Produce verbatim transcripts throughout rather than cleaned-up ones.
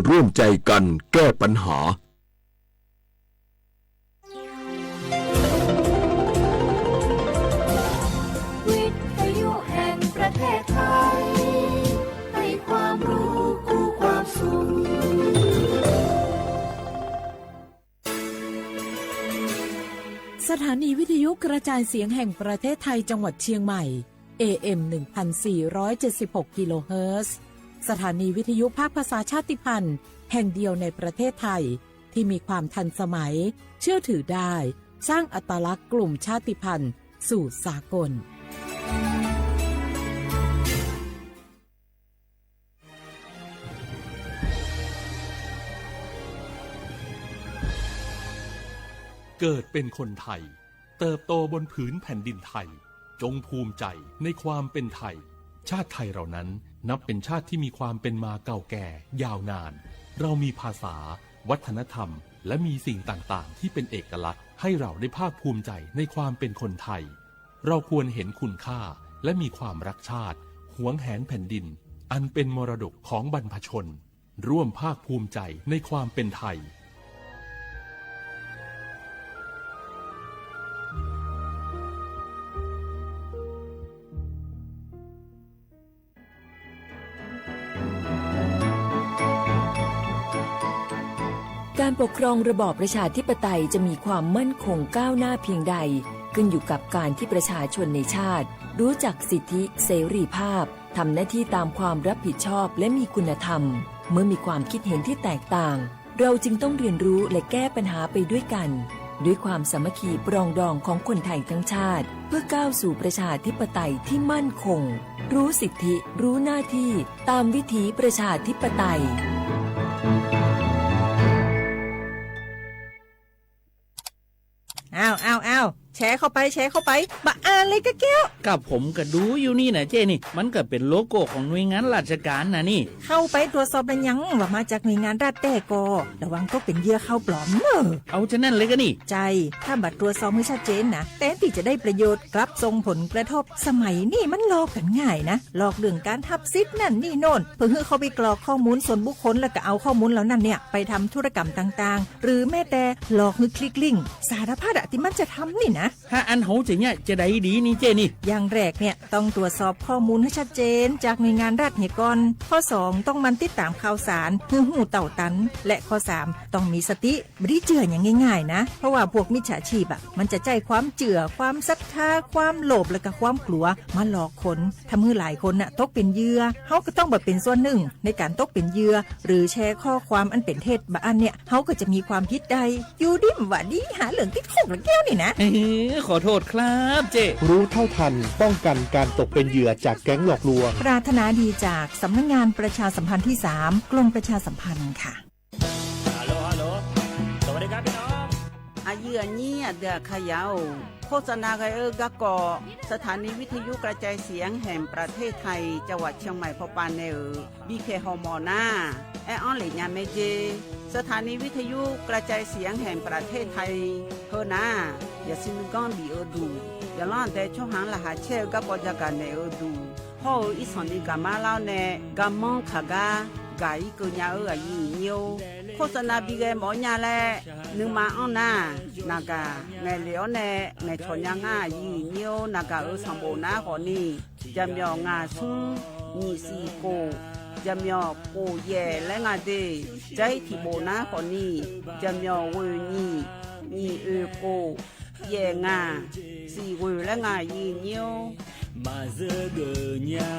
ร่วมใจกันแก้ปัญหา วิทยุแห่งประเทศไทย ให้ความรู้คู่ความสุข สถานีวิทยุกระจายเสียงแห่งประเทศไทยจังหวัดเชียงใหม่ เอเอ็ม หนึ่งพันสี่ร้อยเจ็ดสิบหก กิโลเฮิรตซ์ สถานีวิทยุภาคภาษาชาติพันธุ์แห่งเดียวในประเทศไทย ที่มีความทันสมัย เชื่อถือได้ สร้างอัตลักษณ์กลุ่มชาติพันธุ์สู่สากล เกิดเป็นคนไทย เติบโตบนผืนแผ่นดินไทย จงภูมิใจในความเป็นไทย ชาติไทยเรานั้นนับเป็นชาติที่มีความเป็นมาเก่าแก่ยาวนาน เรามีภาษา วัฒนธรรม และมีสิ่งต่างๆ ที่เป็นเอกลักษณ์ ให้เราได้ภาคภูมิใจในความเป็นคนไทย เราควรเห็นคุณค่า และมีความรักชาติ หวงแหนแผ่นดิน อันเป็นมรดกของบรรพชน ร่วมภาคภูมิใจในความเป็นไทย การปกครองระบอบประชาธิปไตยจะมีความมั่นคงก้าวหน้าเพียงใด ขึ้นอยู่กับการที่ประชาชนในชาติ รู้จักสิทธิเสรีภาพ ทำหน้าที่ตามความรับผิดชอบ และมีคุณธรรม เมื่อมีความคิดเห็นที่แตกต่าง เราจึงต้องเรียนรู้และแก้ปัญหาไปด้วยกัน ด้วยความสามัคคีปรองดองของคนไทยทั้งชาติ เพื่อก้าวสู่ประชาธิปไตยที่มั่นคง รู้สิทธิ รู้หน้าที่ ตามวิถีประชาธิปไตย อ้าว อ้าว อ้าว แชร์เข้าไป แชร์เข้าไป บะอ่านเลยกะแก้ว กับผมก็ดูอยู่นี่นะเจ้นี่ มันก็เป็นโลโก้ของหน่วยงานราชการนะนี่ เข้าไปตรวจสอบแล้วยัง ว่ามาจากหน่วยงานรัฐแต๊ก็ ระวังตกเป็นเหยื่อข่าวปลอมเนอะ เอาฉะนั้นเลยก็นี่ ใช่ ถ้าบ่ตรวจสอบให้ชัดเจนนะ แทนที่จะได้ประโยชน์ กลับส่งผลกระทบ สมัยนี้มันหลอกกันง่ายนะ หลอกเรื่องการหับสิทธิ์นั่นนี่โน่น เพื่อให้เข้าไปกรอกข้อมูลส่วนบุคคล แล้วก็เอาข้อมูลเหล่านั้นเนี่ย ไปทำธุรกรรมต่างๆ หรือแม้แต่หลอกให้คลิกลิงก์ สารพัดอะที่มันจะทำนี่นะ ถ้าอันโหจะเนี่ยจะได้ดีนี่เจ้นี่ อย่างแรกเนี่ยต้องตรวจสอบข้อมูลให้ชัดเจนจากหน่วยงานรัฐเหียก่อน ข้อสอง ต้องหมั่นติดตามข่าวสาร ให้ฮู้เต้าตัน และข้อสาม ต้องมีสติ บ่ได้เจื่ออย่างง่ายๆนะ เพราะว่าพวกมิจฉาชีพอะ มันจะใช้ความเจื่อ ความศรัทธา ความโลภ และก็ความกลัว มาหลอกคน ทำให้หลายคนน่ะตกเป็นเหยื่อ เฮาก็ต้องบ่เป็นส่วนหนึ่งในการตกเป็นเหยื่อ หรือแชร์ข้อความอันเป็นเท็จ บะอันเนี่ย เฮาก็จะมีความผิดได้ อยู่ดีบ่าดี หาเรื่องติดคุกละแก้วนี่นะ เอ้ย ขอโทษครับเจ้ รู้เท่าทัน ป้องกันการตกเป็นเหยื่อจากแก๊งหลอกลวง ปรารถนาดีจากสำนักงานประชาสัมพันธ์ที่สาม กรมประชาสัมพันธ์ค่ะ Hello Hello สวัสดีครับพี่น้อง Aqyuif aqnyir aqdui aqkaqyaq-or, โฆษณา ghae-eu garkawv สถานีวิทยุกระจายเสียงแห่งประเทศไทย จังหวัดเชียงใหม่ pawpav nae-euq bikhaeq hawmawf nar, aer-anr lef nya mae jer. สถานีวิทยุกระจายเสียงแห่งประเทศไทย heu nar, yasiq nuiganr bif-eu duq, yaqlanr aqdae tsawrhaq-anr laqkhaq caer-eu garkawv jagaq naeq-eu duq, hawr-eu irsanq ni gaqmar lar-awr nae garmanr kaq gar gaq-ir keuv nya-eu aqyuif aqnyir-or, โฆษณา bighae mawf-awr nya laer nuima anr nar, naqgaq ngaeqlef-awr nae ngaeqcawq nya ngar aqyuif aqnyir-or, naqgaq-euq sanqbof nar khawfni, jaqmyawf ngaq smr nyiq siq khof, jaqmyawf khof yaef laer nga de. Jar-ir tiqbof nar khawfni, jaqmyawf ghoeq nyiq, nyiq oeq khof, yaef ngaq, siq ghoeq laer nga aqyuif aqnyir-or. Maqzeur geuf nya.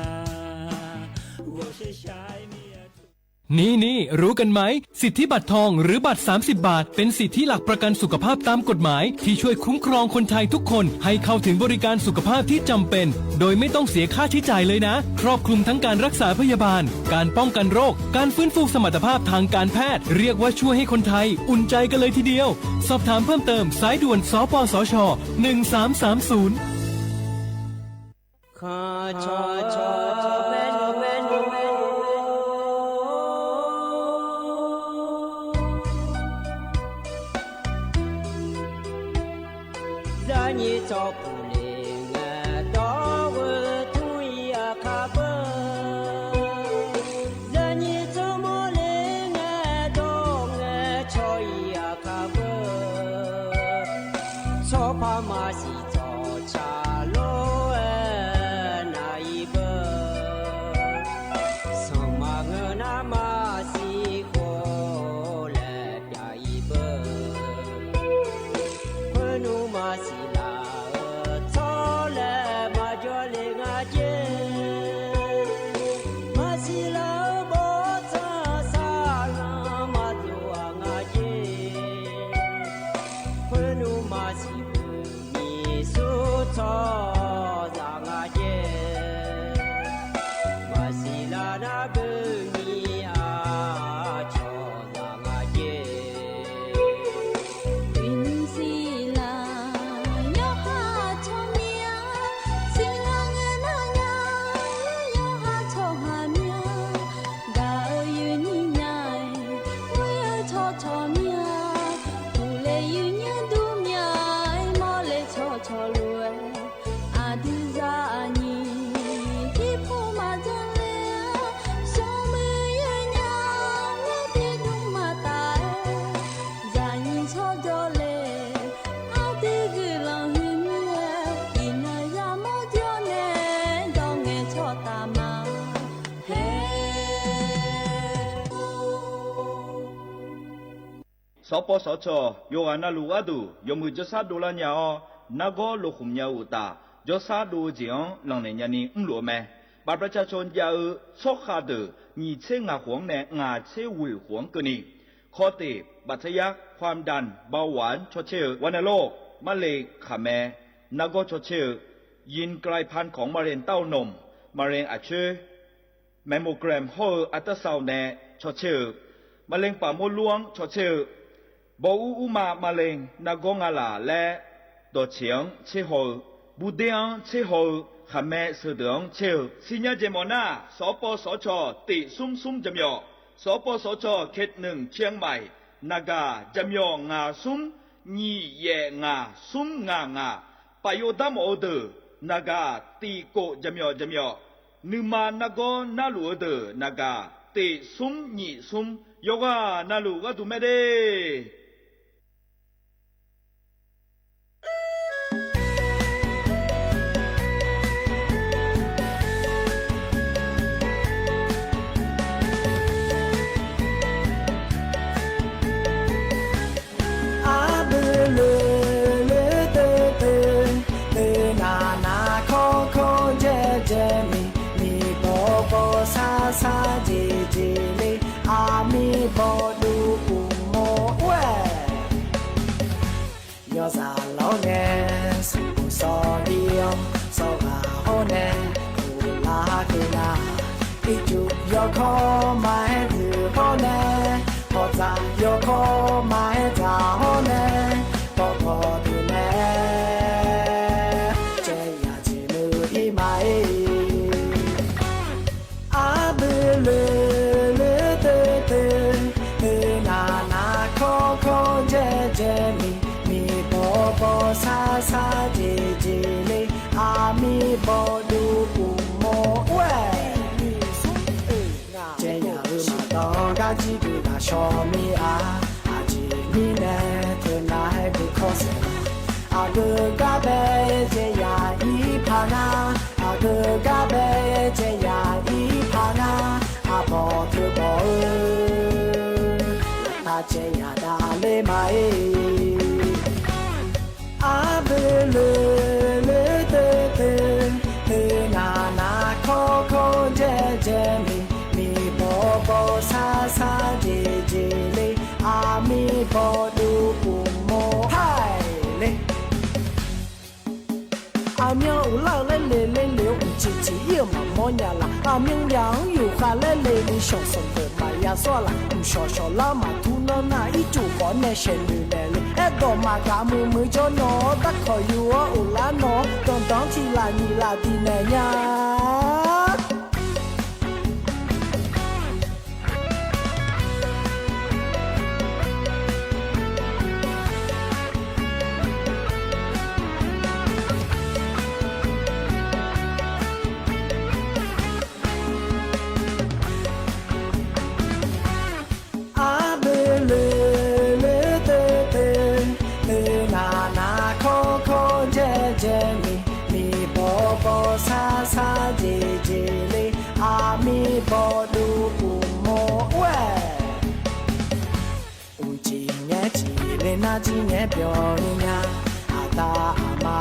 นี่ๆ รู้กันไหม สิทธิบัตรทองหรือบัตร สามสิบบาท เป็นสิทธิหลักประกันสุขภาพตามกฎหมาย ที่ช่วยคุ้มครองคนไทยทุกคนให้เข้าถึงบริการสุขภาพที่จำเป็น โดยไม่ต้องเสียค่าใช้จ่ายเลยนะ ครอบคลุมทั้งการรักษาพยาบาล การป้องกันโรค การฟื้นฟูสมรรถภาพทางการแพทย์ เรียกว่าช่วยให้คนไทยอุ่นใจกันเลยทีเดียว สอบถามเพิ่มเติม สายด่วน สปสช หนึ่งสามสามศูนย์ Zaqnyiq tsawrpuq le nga dawr-eu tmr-ir aqkar beu. Zaqnyiq tsawrmawr le nga Par maqsiq tsawqtsaq lor-aer nar-iq beu, sanqma ngeur nar maqsiq khof laer pyav-iq beu, khoernmr maqsiq laf-euq tsawrlae maqjawr le nga jer. Maqsiq laf-euq bawrtsanq saqlanq maqtov-aq nga jer. Khoernmr maqsiq beu nyiq smr tsawrhaqzaq nga jer. Maqsiq laf nar beu nyiq-aq tsawrhaqzaq nga jer. Uiqnymr siqlaq yawqha tsawrmyanr, siqlaq ngae nar nya, yawqha tsawrhaq myanr, gaq-eu yuifnyir nya-aer, ghoer-eu tsawrcawq myanr, uqle yuifnyir dur myanr-aer, mawrle tsawrcawq lof-aer, aqdui zaqnyiq tirpov maqdzanr ler-a, smrmuiq yawnyaf laerterdmr maqtaf-aer, zaqnyiq tsawrjawr le, aqdui guiqlanq huiqmyr-aer, iqnan yamawr jawr nae, dawr ngae tsawrtaf ma. Haer. Sawqpawv sawqcawq yawqghaq navluf gharduq yawmuiq jawrshar dovlar nya-awr, nargawr lokhmq nya-eu uqtaf, jawrshar dov-eu jeq-anr lanqnaeq nyani mrluf-eu mae. บัตรประชาชน jav-eu tsawrkhav deuq nyiq tser ngaq khof-anr nae ngaq tser ghoeq khof-anr keuvni, คอเตะ บัตรทะยัก ความดัน เบาหวาน cawtser-eu, วรรณโรค มะเร็ง khaqmae, nargawr cawtser-eu, ยินไกลพันธุ์ของมะเร็งเต้านม มะเร็งอักเสบ mammogram hawr-eu artarsau nae cawtser-eu, มะเร็งปากมดลูก cawtser-eu, bawr ur urma มะเร็ง nargawr ngalaf laer dawqtseq-anr tserhaw-eu, burder-anr tserhaw-eu, khaqmae sheudeuq-anr tser-eu, siqnya jeq mawf nar, sawqpawv sawqcawq tiq smr smr jaqmyawf, sawqpawv sawqcawq เขตหนึ่ง เชียงใหม่ naqgaq jaqmyawf ngaq smr nyiq yaef ngaq smr ngaq ngaq, paf yov darmawf-eu deuq naqgaq tiq kof jaqmyawf jaqmyawf, nuima nargawr narluf-eu deuq naqgaq tiq smr nyiq smr, yawqghaq navluf gharduq mae de. Arbui loeq loeq teu teu, teu nav nav kawr kawr jaer jaer miq, miq bawq bawq sar sar jeq jeq le, aqmiq bawq duq uq mawr ur-aer. Yawzaq lawr ngae, sanqbof sawr dir-awr, sawrghaq hawr nae, uqlar keuv nar, ircuf yawkawr ma-aer duiq hawr nae, hawqdzaq yawkawr ma-aer dzaq hawr nae, bawqbawq deuq nae, caev yaq jeq muiq-ir ma-ir. Arbui loeq loeq teu teu, teu nav nav kawr kawr jaer jaer miq, miq bawq bawq sar sar jeq jeq le, aqmiq bawq duq uq mawr ur-aer. Caev yaq-euq maqdawq-anr gar jir deuq lafshawr mir-a. Aqjeq mirnae teunav-aer beu kawr saeq, aqgeu gar bae caev yaq-ir paq nga. Aqgeu gar bae caev yaq-ir paq nga. Aqbawq teu bawq-eu, taf caev yaq dav ler ma-ir. Arbui loeq loeq teu teu, teu nav nav kawr kawr jaer jaer miq, miq bawq bawq sar sar jeq jeq le, aqmiq bawq duq uq mawr ur-aer le. Aqmyan uqlar-eu laer le le le-eu uqcif cif-ir-euq maqmawr nya laf. Aqmyan yaq-anr yufkhav laer le ni shawq sanqbof maqya sawr-a laf. Mqshawq shawq lar maqtur nanr nar, ircuf khawf nae shaeqnoeq naeq le. Aerdawq maqgaq muiq muiq jawr nawq-awr, darkawq yuf-awr uqlar nawq-awr, danqdanq-anr tiq laf nyiq laf diq naeq nya. Arbui loeq loeq teu teu, teu nav nav kawr kawr Nar jir ngae byawq-eu nya, aqda aqma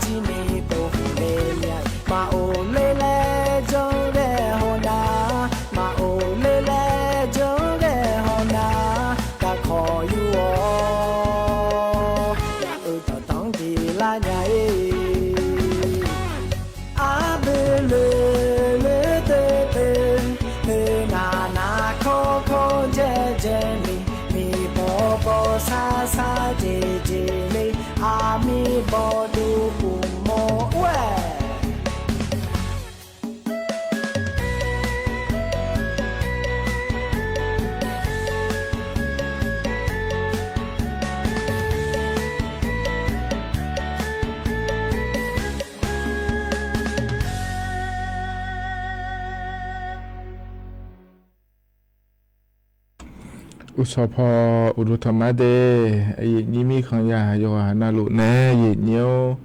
jir ni pov huq le nya. Maqof ler laer janr ghae haw nar, maqof ler laer janr ghae haw nar, kakawq yur-awr, yaq-euq dawqdanr diq lar nya-e. Arbeu loeq loeq teu teu, oeq naq naq kawr kawr jaer jaer ni, miqbawq bawq sar sar jeq jeq le, aqmiq bawqduq uqmov ur-aer. Uqsawq paw uqduq tanqma de, aqyuif nyir mirkhanq yaq yawqghaq navluf nae aqyuif nyir-or,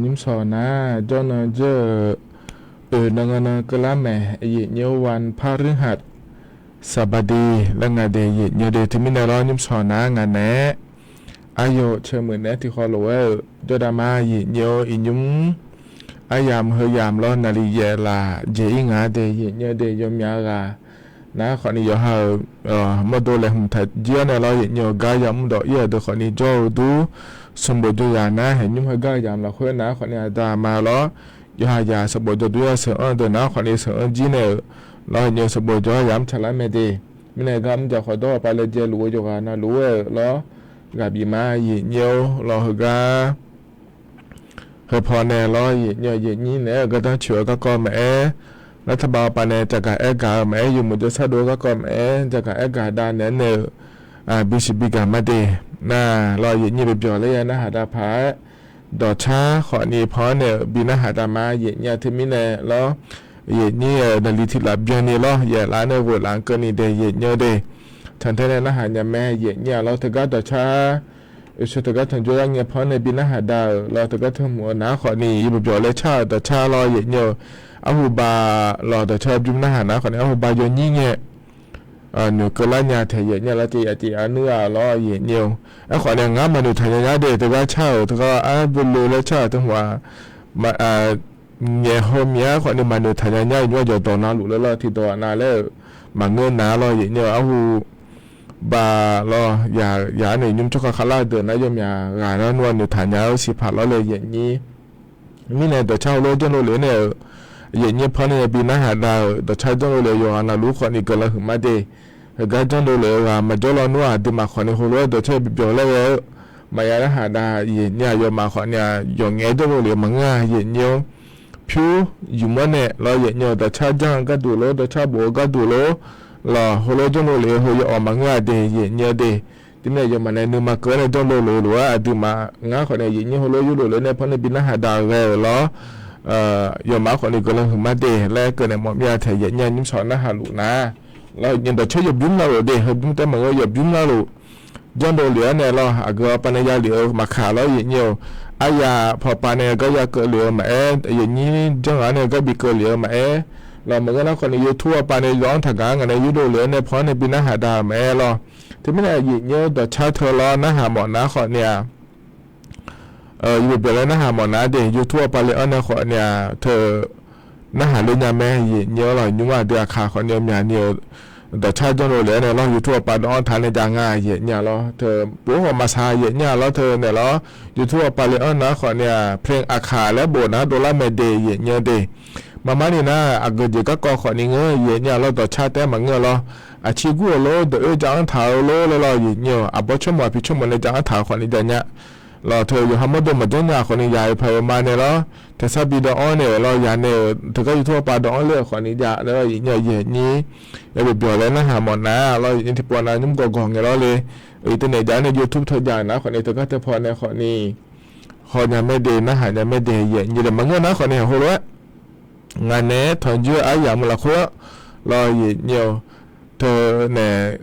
nymrsawq nar jawrnan jawr-eu oeq nan nga nan keuvlar mae, aqyuif nyir-or, วันพฤหัสบดี laer nga de aqyuif nyir de. Teumirnae lawr nymrsawq nar ngaq naeq-aer aryawf ceuq meuq naeq-aer tiqkhawv lof-aer-euq jawrda ma aqyuif nyir-or, iqnymr aryamq heuyamq lawr naqliq yaef laf jeq ir ngaq de aqyuif nyir de. Yawmyaq ghaq nar khawfni yawqha-euq mawrdo laeqhmq taq jir-awr nae lawr aqyuif nyir-or, gar yamr dawq ir-euq deuq khawfni jawr-eu dur. Sanqbof jawr yaq nar haeq nymr heugar yamq lafkhoer nar khawfni aqda aqma lawr yawqha yaq sanqbof jawr dur yar sheuq-anr deuq nar khawfni sheuq-anr jir nae-euq lawr aqyuif nyir sanqbof jawr yamr tsaqlar mae de. Mirnae gar mr jaq khawf dawr-awq pavlae jaeluf-eu yawqghaq navluf-aer-euq lawr ghaq bif ma aqyuif nyir-or, lawr heugar heupaw nae lawr aqyuif nyir naeq-aer-euq gardanr coeq-eu garkawv maqaer, lar taqbav-awr pavnae caqgaq aer gaq-eu maqaer, yawmuiq jawrshar dov-eu garkawv maqaer, caqgaq aer gaq dav naeq-aer nae-euq bisiq bi gaq ma de. Nar lawr aqyuif nyir baqbyawq laer ya narhaq dav paq-aer, dawqcar khawfni paw-anr nae-euq bi narhaq dav ma aqyuif nyir-a. Teumirnae lawr aqyuif nyir-euq naqliq tiq laf byanni lawr yaef laf-anr nae ghoeq laf-anr keuvni de aqyuif nyir de. Tanqtae nae narhaq nya mae aqyuif nyir-a lawr. Teugar dawqcar oeqsheu teugar tanqjov yar ngae paw-anr nae bi narhaq dav-euq lawr teugar teuhmq-eu nar khawfni yawbaqbyawq laer car-euq dawqcar lawr aqyuif nyir-eu, arhuba lawr dawqcar bymr narhaq nar khawfni arhuba yawnyir ngae noeqkeuv lar nya taeq aqyuif nyir-a lawr. Caev yaf caev yaf nuir-a lawr aqyuif nyir-eu. Aerkhawf nae ngar maqnoeq taq nya nya de teugar car-euq teugar arbeu loe laer car-euq teuhmq-aq, ngaeq hawmir-a khawfni maqnoeq taq nya nya nymr-aq jawqdawq navluf laer lawr tiqdawq nav laer-euq maqngeur nar lawr aqyuif nyir-eu. Arhuba lawr yaq yaq-anr nae nymr tsawrkhav khavlar-eu deuq nar yawmyaq ghaq nar nmr-a noeqtaq nya-eu siqpaq lawr le aqyuif nyir. Mirnae dawqcar heulof-aer janrdov lef-aer nae-euq aqyuif nyir paw nae bi narhaq dav-euq dawqcar janrdov lef-eu yawqghaq navluf khawfni guiqlanq huiqma de. Heugar janrdov lef-eu ghaq maqjawr lawnmr-aq aqduimaf khawfni heulof-aer dawqcar bibyan laer ghae-eu maqya narhaq dav aqyuif nyir-a. Yawmaf khawfni-aq yawqngaef-aer janrdov lef-eu maqngeur-a aqyuif nyir-or. Pyur yumq-anr nae lawr aqyuif nyir-eu dawqcar janr-eu gharduq lor, dawqcar bof-eu gharduq lor, lawr heulof-aer janrdov lef-eu heu yawawq maqngeur-a de aqyuif nyir-a de. Teumirnae yawmaf nae nuima keuv-anr nae janrdov lef-eu lof-aer aqduimaf ngar khawfni aqyuif nyir heulof-aer yurluf lef-aer nae paw nae bi narhaq dav ghae-euq lawr. Yawmaf khawfni guiqlanq huiqma de laer keuv naeq mawf mir-a taeq aqyuif nyir-a nymr shawq narhaq luf nar lawr aqyuif nyir dawqcar yawbymr navluf de heubymr taef maqngeur yawbymr navluf janrdov lef-aer nae lawr aqgeu-awr pavnae ya lef-eu maqkaq lawr aqyuif nyir-eu. Aryaq pawpav nae gar ya keuv lef-eu maqaer, aqyuif nyir janr ghaq-anr nae gar bi keuv lef-eu maqaer, lawr maqngeur nar khawfni YouTube-awr pavnae yawf-anr taqgaq-anr ngaq nae yurdov lef-aer nae paw-anr nae bi narhaq dav-euq maqaer lawr. Teumirnae aqyuif nyir-eu dawqcar teu lawr narhaq mawf nar khawfni-aq, yawbaqbyawq laer narhaq mawf nar de YouTube-awr pavle-anr nae khawfni-aq teu narhaq ler nya mae aqyuif nyir-awr lawr. Nymr-aq dui aqkaq khawfni-eu myaq ni-eu dawqcar janrdov lef-aer nae lawr YouTube-awr pav dawv-anr taq nae jav nga aqyuif nyir-a lawr. Teu pov khawf maqsaq aqyuif nyir-a lawr teu naeq lawr. YouTube-awr pavle-anr nar khawfni-aq เพลง aqkaq laer bof nar dovlar mae de aqyuif nyir-a de. Maqmar ni nar aqgeu jeq garkawv khawfni ngeur aqyuif nyir-a lawr dawqcar taef-aer maqngeur-a lawr. Aqcir gur-euq lor dawq-oer jav-anr taq-eu lor laer lawr aqyuif nyir-eu aqbawr tsawrmawq aqpiq tsawrmawq nae jav-anr taq-eu khawfni jav nya. Lawr teu yawqha mawrdo maqjanr nya khawfni yaq-euq paq-euq ma nae lawr taeqsar bi dawv-anr nae-euq lawr yaq nae-euq teugar YouTube-awr pav dawv-anr ler-euq khawfni jav laer lawr aqyuif nyir-a yaeq nyir. Yawbaqbyawq laer narhaq mawf nar lawr aqyuif nyir tiqpov nav nymr gawqgawq ngae lawr le. Aqyuif teu naeq jav nae YouTube teu jav nar khawfni teugar teu paw nae khawfni hawnya mae de narhaq nya mae de yaeq nyir de maqngeur nar khawfni heulof-aer ngaq naeq-aer tanqjir-eu aryamq-eu lafkhoer lawr aqyuif nyir-eu teu nae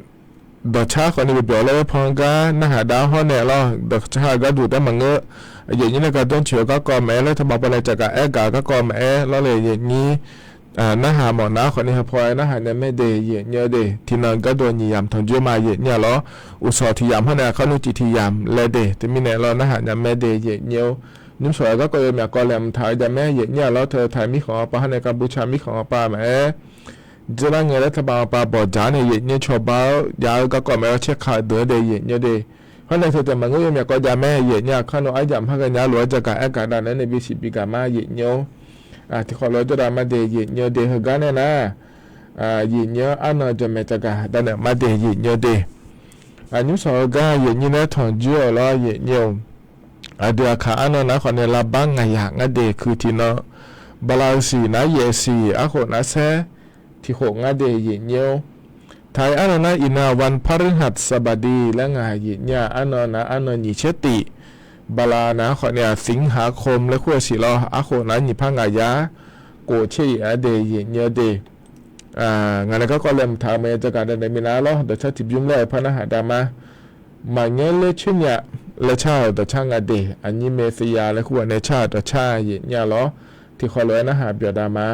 dawqcar khawfni baqbyawq laer paw-anr gar narhaq dav hawr nae lawr dawqcar-eu gharduq taef-aer maqngeur. Aqyuif nyir nae gardanr coeq-eu garkawv maqaer laer taqbaq paw nae caqgaq aer gaq-eu garkawv maqaer lawr le aqyuif nyir narhaq mawf nar khawfni heupaw-aer narhaq nya mae de yaeqnyi-eu de. Tiqnan gardov nyiq yamq tanqjoer ma yaeqnyi-a lawr. Uqsawq tiq yamq hawr nae aqkar nmrcif tiq yamq laer de. Teumirnae lawr narhaq nya mae de yaeqnyi-or. Nymrshawq-aer garkawv yawmyaq kawv laeqhmq taq-eu jamaer yaeqnyi-a lawr. Teu taiq mirkhanq-anr pav hawr nae kavbuq ca mirkhanq-anr pav maqaer, dzerlar ngae laer taqbaq-anr pav bawqdzaq nae yaeqnyi cawba-awr jav-eu garkawv maeq-awr caerka-eu deuq-anr de yaeqnyi-or de. Hawr nae teu taef maqngeur yawmyaq kawv jamaer yaeqnyi-a aqkar nawr aryamq har ghaenya-ar lof-aer jagaq aer gaq dav naeq-aer nae bisiq biga ma yaeqnyi-or. Tiqkhawf lof-aer jawrdav ma de yaeqnyi-or de. Heugar nae nar, yaeqnyi-anr arnan jamaeq jagaq dav naeq ma de yaeqnyi-or de. Nymrshawq heugar yaeqnyi nae tanqjoer-awq lawr yaeqnyi-or. Aqdui aqkaq arnan nar khawfni lavbar ngaq yaq ngar de. Kuiq tiqnan bala-eu siq nar yaef siq arkhof nar saer tiqkhof ngar de yaeqnyi-or. Taq-aer arnan nar iqnan aqvan parnghaq saqbaqdi laer ngaq yaeqnyi-a. Arnan nar arnan nyiq caer tif bala nar khawfni-aq สิงหาคม laer kur-eu siq lawr. Arkhof nar nyiq par ngaq yar khof caer yaef-ar de yaeqnyi-or de. Ngaq nae garkawv laeqhmq taq-eu maqya jagaq dav naeq minav-ar lawr. Dawqcar tiqbymr laer-eu par narhaq dav ma. Maqngeur ler coer nya laer car-euq dawqcar nga de. Aqnyir mae saeya laer kur-aq nae car-euq dawqcar yaeqnyi-a lawr. Tiqkhawf lof-aer narhaq byawq dav ma.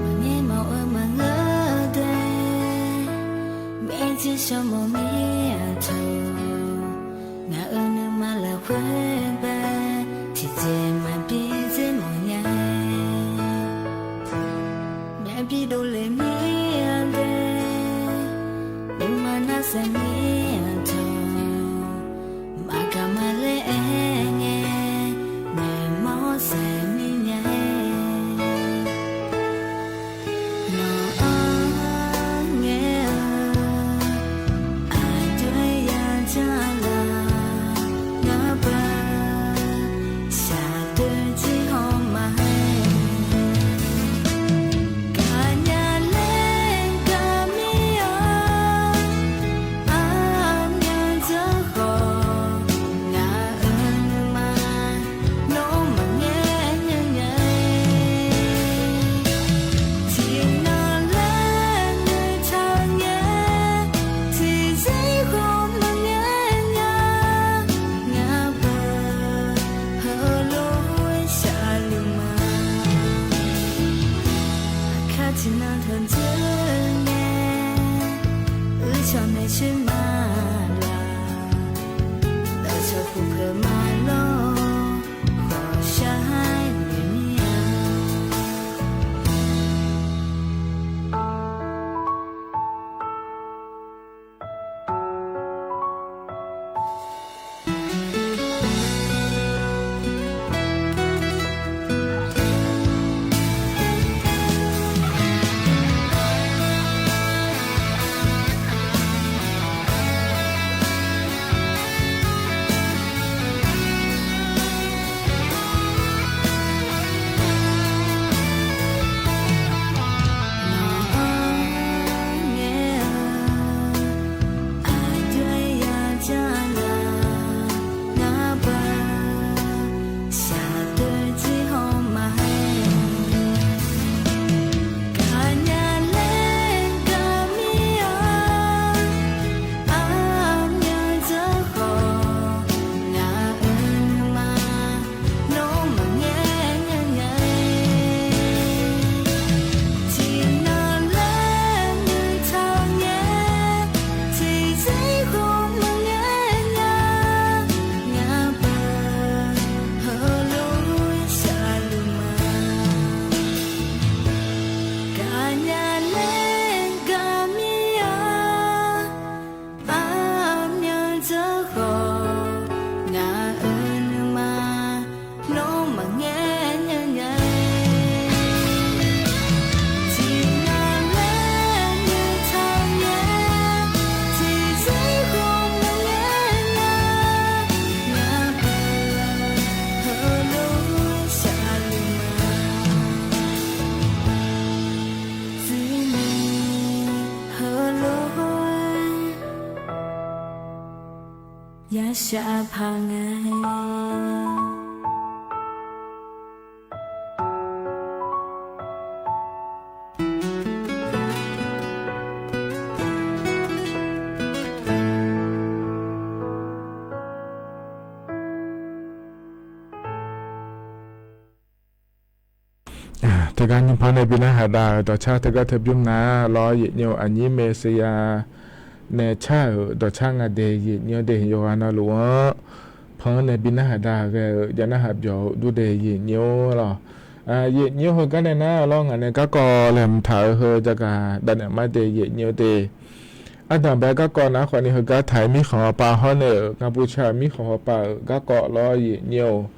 Maqngeur mawf-eu maqngeur de, maerjir shawrmawf mir-aq taq. Ngaq-euq nuima lafkhoer bae, tiqjeq maqbi dzer mawf nya-aer. Myavbi dovle mir-a de, nuima nar saef mir-aq taq. Maqgaq maqler aer ngae, maeqmawr saef mir nya-aer. Nawq-anr ngae-eu aqjox-aer yajanr laf, ngar baq shaqdoe jir haw ma-aer. Gaqnya laer gaq mir-awr, armyan dzeur khawf, ngaq-euq nuima nawr maqngaer nya nya-aer. Tiqnan laer nuitaq ngae, tiqzir khawf maqngaer nya. Ngaq baq heulof-aer shaqluf ma. Aqkar tiqnan tanqdzeur ngae, uicuiv maeqcoer ma laf. Dawqcawq puq peuq ma lawr, ghawqshaq-aer noeq mir-a. Gaqnya laer gaq mir-awr, armyan dzeur khawf, ngaq-euq nuima nawr maqngaer nya nya-aer. Tiqnan laer nuitaq ngae, tiqzir khawf maqngaer nya. Ngaq baq heulof-aer shaqluf ma. Tsuini heulof-aer yashaq paq ngae. Teugar nymr panr nae bi narhaq dav-euq dawqcar teugar teu bymr nar lawr, yaefnyir-eu aqnyir mae seuya nae car-euq dawqcar nga de, yaefnyir-eu de yawqghaq navluf-anr panr nae bi narhaq dav ghae-euq jav narhaq byawq-eu dur de, yaefnyir-or lawq. Yaefnyir-or heugar nae nar lawr, ngaq nae garkawv laeqhmq taq-eu heu jagaq dav naeq mar de, yaefnyir-eu de. Ardanqbae garkawv nar khawfni heugar Taiq mirkhanq hawpav hawr nae-euq Gaqbuvca mirkhanq hawpav-euq garkawv lawr, yaefnyir-or.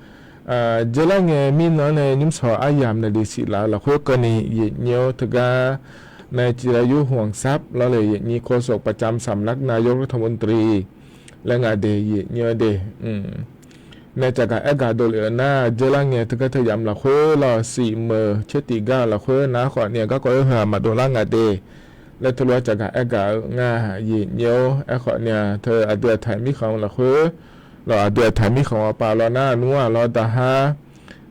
Dzeurlar ngae mirnan nae nymrshawq aryamq naeqle siqlaf-eu lafkhoer keuvni yaefnyir-or, teugar nae จิรายุ ห่วงทรัพย์ lawr le, yaefnyir โฆษกประจำสำนักนายกรัฐมนตรี laer nga de, yaefnyir-eu de. Nae caqgaq aergaq dovlef-eu nar, dzeurlar ngae teugar teu yamq lafkhoer lawr, siq meuq caer tiq gar-eu lafkhoer nar khawfni-aq garkawv aer heu-aq maqdov lar nga de laer teulof-aer caqgaq aergaq-eu nga, yaefnyir-or. Aerkhawfni-aq teu aqdui-aq Taiq mirkhanq lafkhoer lawr, aqdui-aq Taiq mirkhanq hawpav lawr nar nmr-aq lawr daqhar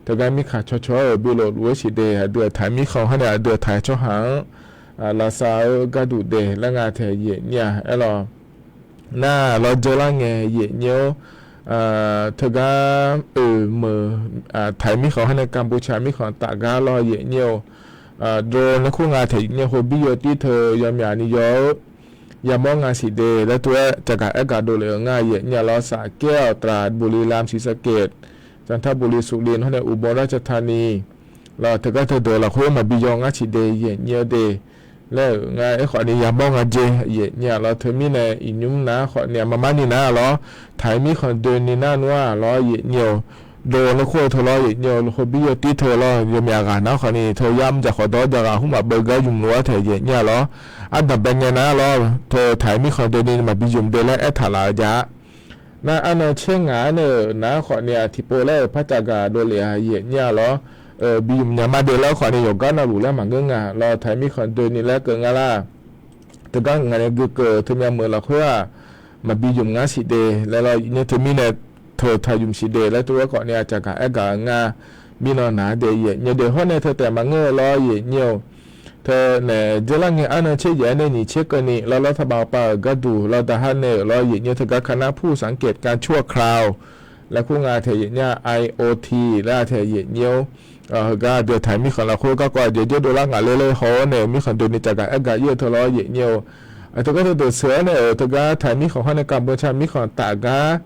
teugar mirkhanq cawcaw-euq bi lofluf-aer siq de, aqdui-aq Taiq mirkhanq hawr nae aqdui-aq Taiq tsawrhaq-anr lavsav-eu gharduq de laer nga taeq, yaefnyir-aq aer lawr. Nar lawr dzeurlar ngae yaefnyir-or, teugar oeq meuq Taiq mirkhanq hawr nae Gaqbuvca mirkhanq taf gar lawr, yaefnyir-or. Dov nae kur nga taeq, yaefnyir-or, hobir yawtir teu yawmyaq ni yaw-eu yamawr nga siq de laer teulof-aer caqgaq aergaq dovlef-eu nga, yaefnyir-aq lawr. Saqkaer-awq ตราด บุรีรัมย์ ศรีสะเกษ จันทบุรี สุรินทร์ hawr nae อุบลราชธานี lawr teugar teu deuq lafkhoer maqbi yaw ngar siq de, yaefnyir-eu de laer-euq nga. Aerkhawfni yamawr nga jeq, yaefnyir-aq lawr. Teumirnae iqnymr nar khawfni-aq marmar ni nar lawr, Taiq mirkhanq doeni nar nmr-aq lawr, yaefnyir-or. Dov nae kur-eu teu lawr, yaefnyir-or, hobir yawtir teu lawr, yawmyaq ghaq nar khawfni teu yamr jaq khawf dawr jaq ghaq hmr maqbeuv gar ymq lof-aer taeq, yaefnyir-aq lawr. Ardanqbae ngae nar lawr, teu Taiq mirkhanq doeni maqbi ymq de laer aertaq laf-eu jav-a. Nar arnan caer ngaq-anr nae-euq nar khawfni-aq tiqpov laer-euq par caqgaq dovlef-a, yaefnyir-aq lawr. Bi ymq nya mar de laer khawfni yawqgar navluf laer maqngeur nga lawr, Taiq mirkhanq doeni laer keuv nga lar. Teugar ngaq nae geukeuv-euq teumyav meuq lafkhoer-aq maqbi ymq ngar siq de laer lawr, yaefnyir-or. Teumirnae teu taq ymq siq de laer teulof-aer khawfni-aq caqgaq aergaq-eu nga. Mirnan naq-a de, yaefnyir-eu de. Hawr nae teu taef maqngeur-eu lawr, yaefnyir-or. Teu nae dzeurlar ngae arnan caer yaef-aer nae nyiq caer keuvni lawr, lawr taqbav pav-euq gharduq lawr daqhar nae-euq lawr, yaefnyir-or. Teugar คณะผู้สังเกตการณ์ชั่วคราว laer kur nga taeq, yaefnyir-aq IOT laer-a taeq, yaefnyir-or. Heugar aqdui-aq Taiq mirkhanq lafkhoer garkawv aqjeq jaer dovlar ngaq ler ler haw-awr nae-euq mirkhanq doeni caqgaq aergaq ir-eu teu lawr, yaefnyir-or. Teugar teu deuq sheuq-awr nae-euq teugar Taiq mirkhanq hawr nae Gaqbuvca mirkhanq taf gar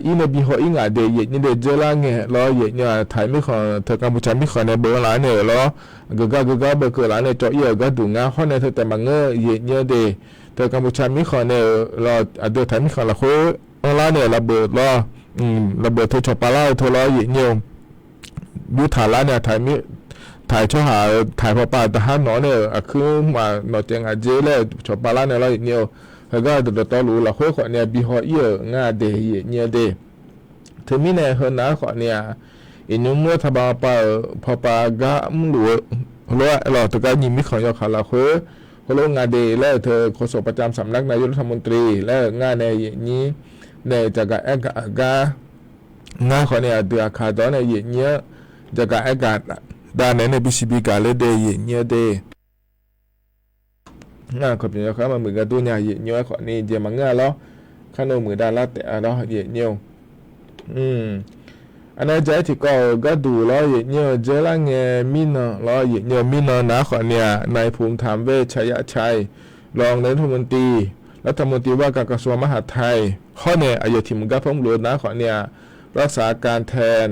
ir nae bi haw ir ngaq de, yaefnyir-or de. Dzeurlar ngae lawr, yaefnyir-aq Taiq mirkhanq teu Gaqbuvca mirkhanq nae beuv-anr laf-anr nae-euq lawr, geugar geugar beuv keuv laf-anr nae cawv ir-euq gharduq ngar hawr nae teu taef maqngeur, yaefnyir-or de. Teu Gaqbuvca mirkhanq nae-euq lawr, aqdui-aq Taiq mirkhanq lafkhoer anrlar nae-euq lavbeuf lawr, lavbeuf teu cawqpav lar-eu teu lawr, yaefnyir-or. Yurtaq lar nae Taiq tsawrhaq-euq Taiq pawpav daqhar nawq-anr nae-euq aqkuir maf nawq caev ngaq dzer laer-euq cawqpav lar nae lawr, yaefnyir-or. Heugar dawqtawvluf lafkhoer khawfni-aq bi haw ir-euq nga de, yaefnyir-or de. Teumirnae heunav-aer khawfni-aq, iqnymr mr-awr taqbav pav-euq pawpav gar mrluf-eu heulof-aer lawr, teugar nyiq mirkhanq yawkaq lafkhoer heulof nga de laer-euq teu โฆษกประจำสำนักนายกรัฐมนตรี laer-euq nga nae yaefnyir nae-euq caqgaq aergaq-eu gar ngar khawfni aqdui aqkaq dawq-anr nae yaefnyir-anr caqgaq aergaq dav naeq-aer nae bisiq bigaq ler de, yaefnyir-or de. Ngar kawqpyeq yawkhav maqmuiq gar dur nya, yaefnyir-or. Aerkhawfni jeq maqngeur-a lawr, kar nawr muiq dav lar taef-a lawr, yaefnyir-or. Aqnav jaq-aer tiqkawv-euq gharduq lawr, yaefnyir-or. Dzeurlar ngae mirnan lawr, yaefnyir-or. Mirnan nar khawfni-aq นายภูมิธรรม เวชยชัย รองนายกรัฐมนตรี รัฐมนตรีว่าการกระทรวงมหาดไทย hawr nae aqyawf tiq mq gar par mrluf-eu nar khawfni-aq รักษาการแทน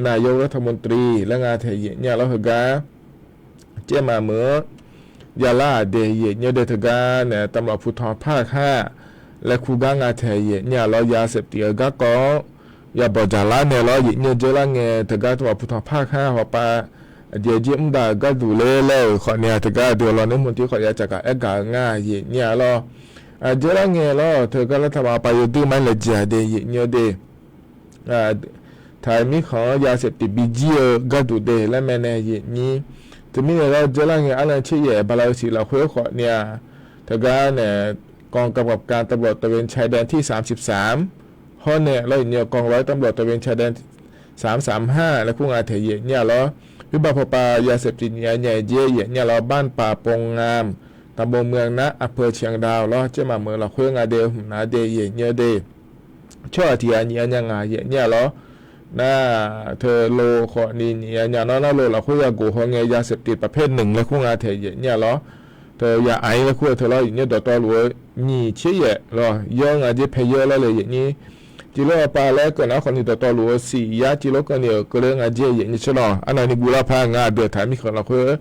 นายกรัฐมนตรี laer nga taeq, yaefnyir-a lawr. Heugar caermaf meuq-anr yalar-aq de, yaefnyir-or de. Teugar nae ตำรวจภูธรภาคห้า laer kur gar nga taeq, yaefnyir-a lawr. Yasef tif-eu garkawv-anr yabawq dzaqlar nae lawr, yaefnyir-or. Dzeurlar ngae teugar ตำรวจภูธรภาคห้า hawpav aqjeq jir mr dav-euq gharduq ler laer-euq khawfni-aq teugar aqdui-aq lawr nae mrtiq khawf ya caqgaq aergaq-eu nga, yaefnyir-a lawr. Dzeurlar ngae lawr, teugar lar taqbav pav yawduir ma-aer laejae-a de, yaefnyir-or de. Taiq mirkhanq-anr yasef tif bijir-eu gharduq de laer mae nae, yaefnyir. Teumirnae lawr, dzeurlar ngae arnan caer yaef bala-eu siq lafkhoer khawfni-aq, teugar nae กองกำกับการตำรวจตระเวนชายแดนที่สามสิบสาม hawr nae lawr, yaefnyir-or. กองร้อยตำรวจตระเวนชายแดนสามสามห้า laer kur nga taeq, yaefnyir-a lawr. Khoerbav pawpav yasef tif nyiq-a nyae jer, yaefnyir-a lawr. บ้านป่าปงงาม ตำบลเมืองนะ อำเภอเชียงดาว lawr, caermaf meuq lafkhoer nga de, hmq nar de, yaefnyir-or de. Tsawrhaq tiq ghaq nyiq-a nya ngaq, yaefnyir-a lawr. Nar, teu lo khawfni nyiq ya nya nawr nar lo lafkhoer ya gof haw ngae ya septiv paqpaer nmq laer kur nga taeq yaef nyir-a lawr. Teu ya aq-ir laer kur-eu teu lawr yaef nyir dawqtawvluf-eu nyiq tser yaef lawr yawr nga jer pae yawr lar le yaef nyir. Civlof-eu pav laer keuv nar khawfni dawqtawvluf-eu siq yar civlof keuvni-euq keuvle nga jer yaef nyir tser lawr. Arnavni guv lar paq ngar aqdui-euq taq-aer mirkhanq lafkhoer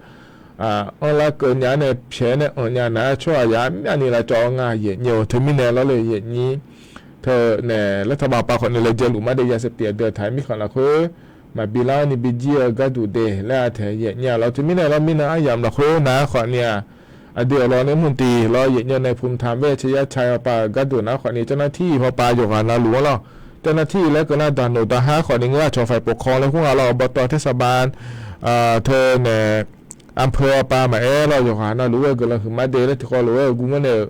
anrlar keuv nya nae pyaeq nae anr nya nar tsawrhaq yamyavni lavcawv nga yaef nyir-eu teumirnae lawr le yaef nyir. Teu naeq lar taqbav pav khawfni laejae luf mar de ya septiv aqdui-euq taq-aer mirkhanq lafkhoer maqbi lar ni bijir-eu gharduq de laer-a taeq yaef nyir-a lawr. Teumirnae lawr mirnan aryamq lafkhoer nar khawfni-aq, aqdui-euq lawr nae mr tiq lawr yaef nyir nae pumtam baer cae yar ca-eu pav-euq gharduq nar khawfni เจ้าหน้าที่ hawpav yawqghaq navluf-anr lawr. เจ้าหน้าที่ laer keuv nar daqnoq daqhar khawfni ngeur-aq ฝ่ายปกครอง laer kur nga lawr อบต. เทศบาล teu naeq อำเภอ hawpav maqaer lawr yawqghaq navluf-aer guiqlanq huiqma de laer tiqkawv lof-aer-eu guvmar nae-euq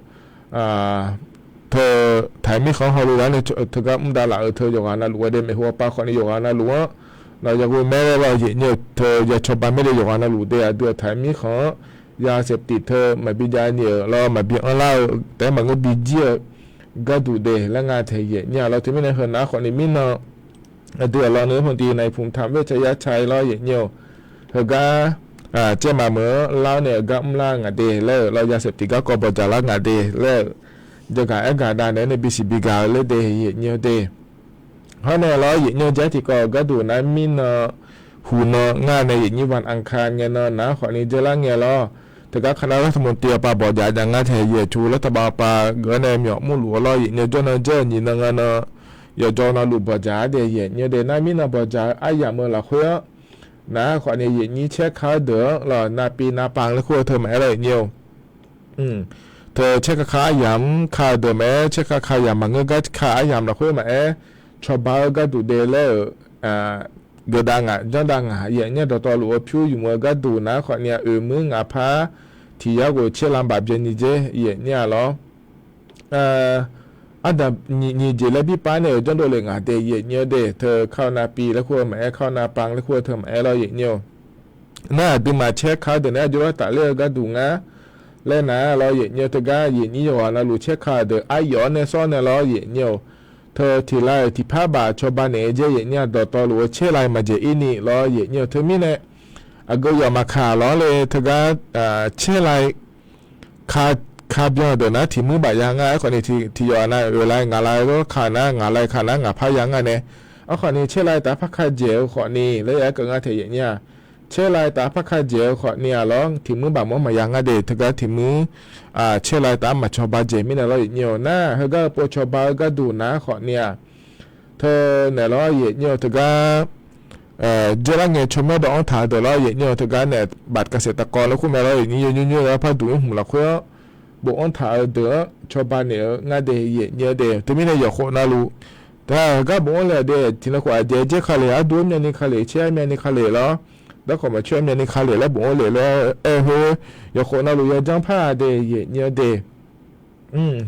teu taq-aer mirkhanq hawluf gar nae teugar mr davlaf-euq teu yawqghaq navluf-aer de maeqhu hawpav khawfni yawqghaq navluf-anr lawr yaghoe maer laer lawr yaef nyir-eu teu ya cawba maer de yawqghaq navluf de aqdui-euq taq-aer mirkhanq-anr ya septiv teu maqbi jav ni-euq lawr maqbi anrlar-eu taef-aer maqngeur bijir-eu gharduq de laer nga taeq yaef nyir-a lawr. Teumirnae heunar khawfni mirnan aqdui-euq lawr nae mr tiq nae pumtam baer cae yar ca-ir lawr yaef nyir-eu heugar caev maqmeuq-anr lar-awr nae-euq gar mrlar ngaq de laer-euq lawr ya septiv garkawv bawqdzaq lar ngaq de laer-euq jagaq aergaq dav naeq-aer nae bisiq bigaq-eu laer de yaef nyir-eu de. Hawr nae lawr yaef nyir-eu jaer tiqkawv-euq gharduq nar mirnan huqnan ngar nae yaef nyir วันอังคาร ngae nan nar khawfni dzeurlar ngae lawr. Teugar kanav lar taqmq tiq-eu pav bawqdzaq jav ngar taeq yaef cu lar taqbav pav geuf-awr nae myawf mrluf-eu lawr yaef nyir-eu jawr nan dzaer-eu nyiq nan nga nan yawqjawr navluf bawqdzaq-ar de yaef nyir-eu de nar mirnan bawqdzaq-eu aryamq-eu lafkhoer-anr nar khawfni yaef nyir caer ka-awr deuq-anr lawr navpiv navpanq laer kur-eu teu maqaer lawr yaef nyir-eu teu caer ka ka aryamq-anr ka-eu deuq maqaer caer ka ka yamq maqngeur gar ka aryamq lafkhoer maqaer cawba-eu gharduq de laer-euq geufdav ngaq janrdav ngaq yaef nyir dawqtawvluf-eu pyur yumq-eu gharduq nar khawfni-aq oeq muir ngaq par tiq yar ghof caer lam baf byaeni dzer yaef nyir-a lawr. Ardaq nyiq jeq laer birpav nae-euq janrdov lef ngaq de yaef nyir-eu de teu kar-eu navpiv laer kur-eu maqaer kar-eu navpanq laer kur-eu teu maqaer lawr yaef nyir-eu nar aqduimaf caer ka-eu deuq naeq-aer jawrlar tafler-eu gharduq ngar laer nar lawr yaef nyir-eu teugar yaef nyir yawqghaq navluf caer ka-euq deuq aryawf-awr nae sawr nae lawr yaef nyir-eu teu tiq lav-euq tiqpar baf cawba naeq-aer dzaer yaef nyir-a dawqtawvluf-eu caer lav maqjeq ir ni lawr yaef nyir-eu teumirnae aqgeu yawf maqkaq lawr le teugar caer lav ka byan-eu deuq nar tiq muir baf ya ngar-aer khawfni tiq yawf-aq nav oeq lav ngaq lav-aer ka nar ngaq lav ka nar ngaq par ya ngar nae arkhawfni caer lav taf par ka dzaeq-eu khawfni laer ya-aer keuv ngar taeq yaef nyir-a. Caer lav taf par ka dzaeq-eu khawfni-aq lawr tiq muir baf mawr maqya ngar de teugar tiq muir caer lav taf maqcawba dzaeq mirnae lawr yaef nyir-eu nar heugar-eu pov cawba-eu gharduq nar khawfni-aq teu naeq lawr yaef nyir-eu teugar dzaerlar ngae tsawrmyanr dawv-anr taq-eu deuq lawr yaef nyir-eu teugar naeq baf kaqsaeq taqkawv laer kur mae lawr yaef nyir yawnymr nymr-eu arpar duq-ir hmq lafkhoer-anr bofanr taq-eu deuq-anr cawba naeq-eu ngar de yaef nyir-eu de teumirnae yawqkhof navluf taq-eu gar bofanr le-aq de tiqnan khof aqjeq dzaer ka lef ardu-aer myavni ka lef caer-aer myavni ka lef lawr darkawq maqcoer-aer myavni ka lef laer bofanr le laer aer-eu khoer yawqkhof navluf yajanr par-a de yaef nyir-eu de.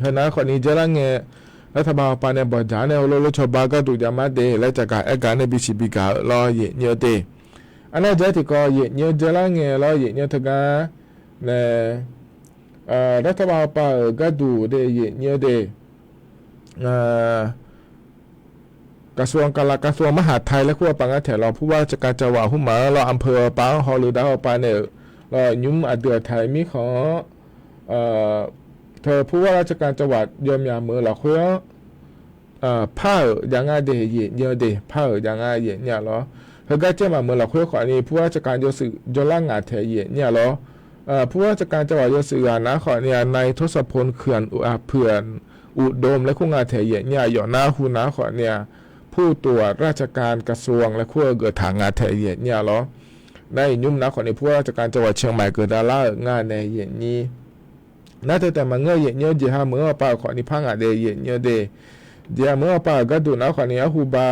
Heunar khawfni dzaerlar ngae lar taqbav hawpav nae bawqdzaq-ar nae heulof lof cawba gharduq jav mar de laer caqgaq aergaq nae bisiq bigaq-eu lawr yaef nyir-eu de. Arnar dzaer tiqkawv yaef nyir-eu dzaerlar ngae lawr yaef nyir-eu teugar nae lar taqbav hawpav-euq gharduq de yaef nyir-eu de กระทรวงการคลัง กระทรวงมหาดไทย laer kur-eu pav ngar taeq lawr ผู้ว่าราชการจังหวัด hawmaf-anr lawr อำเภอ hawpav-anr hawluf dar-eu pav nae-euq lawr nymr aqdui-aq taq-eu mirkhanq-anr teu ผู้ว่าราชการจังหวัด yawmyaq meuq-eu lafkhoer-anr par-euq jav ngar de yaef nyir-eu de par-euq jav ngar yaef nyir-a lawr. Heugar caer maqmeuq lafkhoer khawfni ผู้ว่าราชการ yawshuif jawrlar ngaq taeq yaef nyir-a lawr. ผู้ว่าราชการจังหวัด yawshuif ghaq nar khawfni-aq นายทศพล เขื่อน เขื่อนอุดม laer kur nga taeq yaef nyir-a yawf nar hu nar khawfni-aq ผู้ตรวจราชการกระทรวง laer kur-eu geuf taq nga taeq yaef nyir-a lawr. Nar iqnymr nar khawfni ผู้ว่าราชการจังหวัดเชียงใหม่ geuf davlar-euq nga nae yaef nyir. Nar teu taef maqngeur-eu yaef nyir-eu jeqha meuq-anr hawpav-euq khawfni par ngaq de yaef nyir-eu de. Jeqha meuq-anr hawpav-euq gharduq nar khawfni arhu ba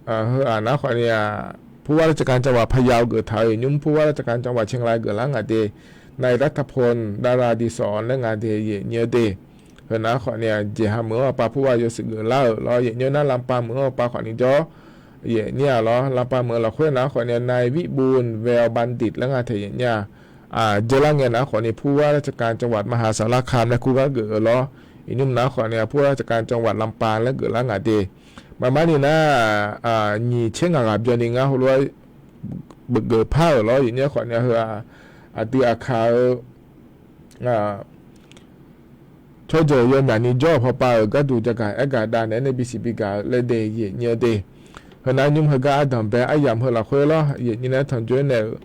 heu-aq nar khawfni-aq ผู้ว่าราชการจังหวัดพะเยา geuf taq-eu iqnymr ผู้ว่าราชการจังหวัดเชียงราย geuf lar ngaq de. นายรัฐพล ดาราดิศร laer nga de yaef nyir-eu de. Heunar khawfni-aq jeqha meuq-anr hawpav ผู้ว่า yawshuif geuf lar-euq lawr yaef nyir-eu nar ลำปาง meuq-anr hawpav khawfni jawr yaef nyir-a lawr. ลำปาง meuq lafkhoer nar khawfni-aq นายวิบูลย์ แววบัณฑิต laer nga taeq yaef nyir-a dzaerlar ngae nar khawfni ผู้ว่าราชการจังหวัดมหาสารคาม laer kur gar geuf-eu lawr Iqnymr nar khawfni aqpur-aer จังหวัดลำปาง laer geuflar nga de. Maqmar ni nar, nyiq tser ngaq ghaq byanni ngar heulof-aer geufpar-euq lawr. Iqnymr khawfni heu-aq, aqdui aqkaq-eu tsawrjeuq yawmyaq ni jawr-euq pawpav-euq gharduq jagaq aergaq dav naeq-aer nae bisiq bigaq-eu laer de yaeq nyir-eu de. Heu nar nymr heugar ardanq bae aryamq heu lafkhoer lawr yaeq nyir nae-aer tanqjoe naeq-euq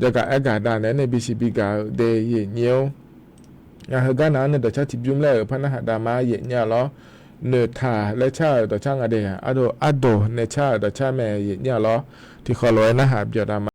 jagaq aergaq dav naeq-aer nae bisiq bigaq-eu de yaeq nyir-or. Ngaq heugar nav-anr nae dawqcar tiqbymr laer-euq par narhaq dav ma yaeq nyir-a lawr. Noeqtaq laer car-euq dawqcar nga de, ardov ardov nae car-euq dawqcar mae yaeq nyir-a lawr. Tiqkhawf lof-aer narhaq byawq dav ma.